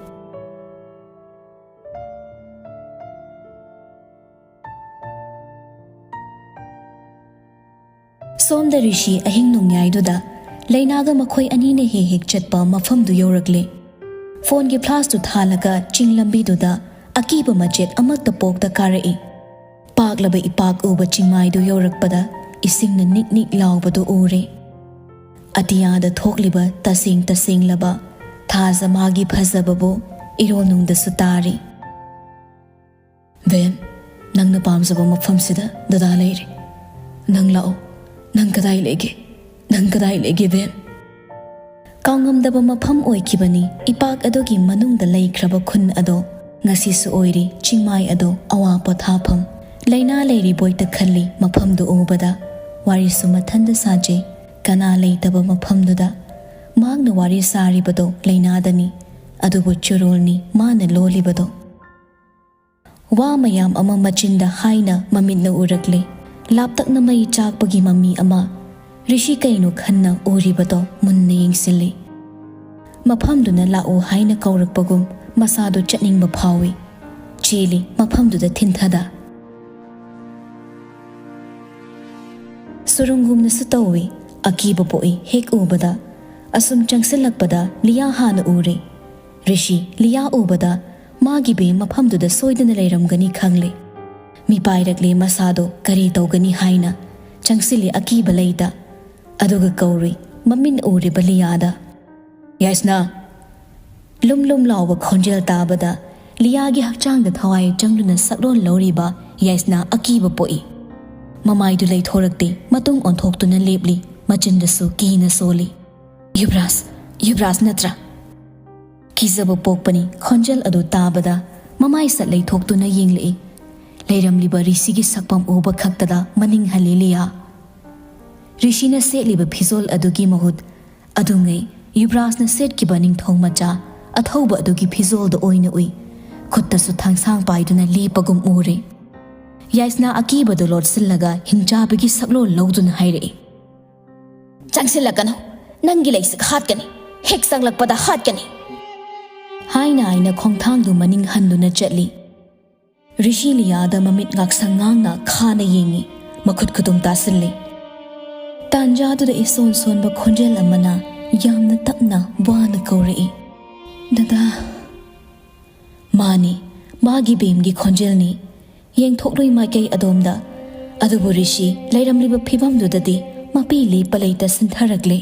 ꯁꯣꯝꯗ ꯔꯤꯁꯤ ꯑꯍꯤꯡ ꯅꯣꯡꯌꯥꯏꯗꯨꯗ ꯂꯩꯅꯥꯒ ꯃꯈꯣꯏ ꯑꯅꯤꯅ ꯍꯦꯛ ꯍꯦꯛ ꯆꯠꯄ ꯃꯐꯝꯗꯨ ꯌꯧꯔꯛꯂꯦ꯫ ꯐꯣꯟꯒꯤ ꯐ꯭ꯂꯥꯁꯇꯨ ꯊꯥꯜꯂꯒ ꯆꯤꯡ ꯂꯝꯕꯤꯗꯨꯗ ꯑꯀꯤꯕ ꯃꯆꯦꯠ ꯑꯃꯠꯇ ꯄꯣꯛꯇ ꯀꯥꯔꯛꯏ꯫ ꯄꯥꯛꯂꯕ ꯏꯄꯥꯛ ꯎꯕ ꯆꯤꯡꯃꯥꯏꯗꯨ ꯌꯧꯔꯛꯄꯗ ꯏꯁꯤꯡꯅ ꯅꯤꯛ ꯅꯤꯛ ꯂꯥꯎꯕꯗꯨ ꯎꯔꯦ꯫ ꯑꯇꯤꯌꯥꯗ ꯊꯣꯛꯂꯤꯕ ꯇꯁꯦꯡ ꯇꯁꯦꯡꯂꯕ ꯊꯥꯖ ꯃꯥꯒꯤ ꯐꯖꯕꯕꯨ ꯏꯔꯣꯜꯅꯨꯡꯗꯁꯨ ꯇꯥꯔꯤ꯫ "ꯕꯦꯟ, ꯅꯪꯅ ꯄꯥꯝꯖꯕ ꯃꯐꯝꯁꯤꯗ ꯗꯗꯥ ꯂꯩꯔꯦ꯫ ꯅꯪ ꯂꯥꯛꯑꯣ꯫ ꯅꯪ ꯀꯗꯥꯏ ꯂꯩꯒꯦ? ꯅꯪ ꯀꯗꯥꯏ ꯂꯩꯒꯦ, ꯕꯦꯟ?" ꯀꯥꯎꯉꯝꯗꯕ ꯃꯐꯝ ꯑꯣꯏꯈꯤꯕꯅꯤ ꯏꯄꯥꯛ ꯑꯗꯨꯒꯤ ꯃꯅꯨꯡꯗ ꯂꯩꯈ꯭ꯔꯕ ꯈꯨꯟ ꯑꯗꯣ꯫ ꯉꯁꯤꯁꯨ ꯑꯣꯏꯔꯤ ꯆꯤꯡꯃꯥꯏ ꯑꯗꯣ ꯑꯋꯥ ꯄꯣꯊꯥꯐꯝ꯫ ꯂꯩꯅꯥ ꯂꯩꯔꯤꯕꯣꯏꯇ ꯈꯜꯂꯤ ꯃꯐꯝꯗꯨ ꯎꯕꯗ꯫ ꯋꯥꯔꯤꯁꯨ ꯃꯊꯟꯗ ꯁꯥꯖꯩ ꯀꯅꯥ ꯂꯩꯇꯕ ꯃꯐꯝꯗꯨꯗ꯫ ꯃꯍꯥꯛꯅ ꯋꯥꯔꯤ ꯁꯥꯔꯤꯕꯗꯣ ꯂꯩꯅꯥꯗꯅꯤ, ꯑꯗꯨꯕꯨ ꯆꯨꯔꯣꯜꯅꯤ ꯃꯥꯅ ꯂꯣꯜꯂꯤꯕꯗꯣ꯫ ꯋꯥ ꯃꯌꯥꯝ ꯑꯃ ꯃꯆꯤꯟꯗ ꯍꯥꯏꯅ ꯃꯃꯤꯠꯅ ꯎꯔꯛꯂꯦ꯫ ꯂꯥꯞꯇꯛꯅ ꯃꯩ ꯆꯥꯛꯄꯒꯤ ꯃꯃꯤ ꯑꯃ꯫ ꯔꯤꯁꯤ ꯀꯩꯅꯣ ꯈꯟꯅ ꯎꯔꯤꯕꯗꯣ ꯃꯨꯟꯅ ꯌꯦꯡꯁꯤꯜꯂꯤ꯫ ꯃꯐꯝꯗꯨꯅ ꯂꯥꯛꯎ ꯍꯥꯏꯅ ꯀꯧꯔꯛꯄꯒꯨꯝ ꯃꯁꯥꯗꯣ ꯆꯠꯅꯤꯡꯕ ꯐꯥꯎꯏ꯫ ꯆꯦꯜꯂꯤ ꯃꯐꯝꯗꯨꯗ ꯊꯤꯟꯊꯗ꯫ ꯁꯨꯔꯨꯡꯒꯨꯝꯅꯁꯨ ꯇꯧꯏ꯫ ꯑꯀꯤꯕ ꯄꯣꯛꯏ ꯍꯦꯛ ꯎꯕꯗ꯫ ꯑꯁꯨꯝ ꯆꯪꯁꯤꯜꯂꯛꯄꯗ ꯂꯤꯌꯥ ꯍꯥꯟꯅ ꯎꯔꯦ꯫ ꯔꯤꯁꯤ ꯂꯤꯌꯥ ꯎꯕꯗ ꯃꯥꯒꯤ ꯕꯦ ꯃꯐꯝꯗꯨꯗ ꯁꯣꯏꯗꯅ ꯂꯩꯔꯝꯒꯅꯤ ꯈꯪꯂꯦ꯫ ꯃꯤꯄꯥꯏꯔꯛꯂꯦ ꯃꯁꯥꯗꯣ ꯀꯔꯤ ꯇꯧꯒꯅꯤ ꯍꯥꯏꯅ꯫ ꯆꯪꯁꯤꯜꯂꯤ ꯑꯀꯤꯕ ꯂꯩꯇ꯫ ꯑꯗꯨꯒ ꯀꯧꯔꯨꯏ ꯃꯃꯤꯟ ꯎꯔꯤꯕ ꯂꯤꯌꯥꯗ꯫ "ꯌꯥꯏꯁꯅꯥ!" ꯂꯨꯝ ꯂꯨꯝ ꯂꯥꯎꯕ ꯈꯣꯟꯖꯦꯜ ꯇꯥꯕꯗ ꯂꯤꯌꯥꯒꯤ ꯍꯛꯆꯥꯡꯗ ꯊꯋꯥꯏ ꯆꯪꯗꯨꯅ ꯁꯛꯂꯣꯟ ꯂꯧꯔꯤꯕ ꯌꯥꯏꯁꯅꯥ ꯑꯀꯤꯕ ꯄꯣꯛꯏ꯫ ꯃꯃꯥꯏꯗꯨ ꯂꯩꯊꯣꯔꯛꯇꯦ, ꯃꯇꯨꯡ ꯑꯣꯟꯊꯣꯛꯇꯨꯅ ꯂꯦꯞꯂꯤ, ꯃꯆꯤꯟꯗꯁꯨ ꯀꯤꯅ ꯁꯣꯜꯂꯤ꯫ "ꯌꯨꯕꯔꯥꯖ, ꯌꯨꯕꯔꯥꯖ ꯅꯠꯇ꯭ꯔꯥ?" ꯀꯤꯖꯕ ꯄꯣꯛꯄꯅꯤ ꯈꯣꯟꯖꯦꯜ ꯑꯗꯨ ꯇꯥꯕꯗ꯫ ꯃꯃꯥꯏ ꯁꯠ ꯂꯩꯊꯣꯛꯇꯨꯅ ꯌꯦꯡꯂꯛꯏ꯫ ꯂꯩꯔꯝꯂꯤꯕ ꯔꯤꯁꯤꯒꯤ ꯁꯛꯐꯝ ꯎꯕ ꯈꯛꯇꯗ ꯃꯅꯤꯡ ꯍꯜꯂꯤ ꯂꯤꯌꯥ꯫ ꯔꯤꯁꯤꯅ ꯁꯦꯠꯂꯤꯕ ꯐꯤꯖꯣꯜ ꯑꯗꯨꯒꯤ ꯃꯍꯨꯠ ꯑꯗꯨꯉꯩ ꯌꯨꯕ꯭ꯔꯥꯖꯅ ꯁꯦꯠꯈꯤꯕ ꯅꯤꯡꯊꯧ ꯃꯆꯥ ꯑꯊꯧꯕ ꯑꯗꯨꯒꯤ ꯐꯤꯖꯣꯜꯗ ꯑꯣꯏꯅ ꯎꯏ꯫ ꯈꯨꯠꯇꯁꯨ ꯊꯥꯡꯁꯥꯡ ꯄꯥꯏꯗꯨꯅ ꯂꯦꯞꯄꯒꯨꯝ ꯎꯔꯦ꯫ ꯌꯥꯏꯁꯅꯥ ꯑꯀꯤꯕꯗꯨ ꯂꯣꯠꯁꯤꯜꯂꯒ ꯍꯤꯡꯆꯥꯕꯤꯒꯤ ꯁꯛꯂꯣꯟ ꯂꯧꯗꯨꯅ ꯍꯥꯏꯔꯛꯏ꯫ "ꯆꯪꯁꯤꯜꯂꯛꯀꯅꯨ, ꯅꯪꯒꯤ ꯂꯩꯁꯤꯛ ꯍꯥꯠꯀꯅꯤ, ꯍꯦꯛ ꯆꯪꯂꯛꯄꯗ ꯍꯥꯠꯀꯅꯤ" ꯍꯥꯏꯅ ꯍꯥꯏꯅ ꯈꯣꯡꯊꯥꯡꯗꯨ ꯃꯅꯤꯡ ꯍꯟꯗꯨꯅ ꯆꯠꯂꯤ꯫ ꯔꯤꯁꯤ ꯂꯤꯌꯥꯗ ꯃꯃꯤꯠ ꯉꯥꯛꯁꯪ ꯉꯥꯡꯅ ꯈꯥꯅ ꯌꯦꯡꯉꯤ, ꯃꯈꯨꯠ ꯈꯨꯗꯨꯝ ꯇꯥꯁꯤꯜꯂꯤ꯫ ꯇꯥꯟꯖꯥꯗꯨꯗ ꯏꯁꯣꯟ ꯁꯣꯟꯕ ꯈꯣꯟꯖꯦꯜ ꯑꯃꯅ ꯌꯥꯝꯅ ꯇꯞꯅ ꯋꯥꯅ ꯀꯧꯔꯛꯏ, "ꯗꯗꯥ!" ꯃꯥꯅꯤ, ꯃꯥꯒꯤ ꯕꯦꯝꯒꯤ ꯈꯣꯟꯖꯦꯜꯅꯤ꯫ ꯌꯦꯡꯊꯣꯛꯂꯨꯏ ꯃꯥꯏꯀꯩ ꯑꯗꯣꯝꯗ, ꯑꯗꯨꯕꯨ ꯔꯤꯁꯤ ꯂꯩꯔꯝꯂꯤꯕ ꯐꯤꯕꯝꯗꯨꯗꯗꯤ ꯃꯄꯤ ꯂꯦꯞꯄ ꯂꯩꯇ ꯁꯤꯟꯊꯔꯛꯂꯦ꯫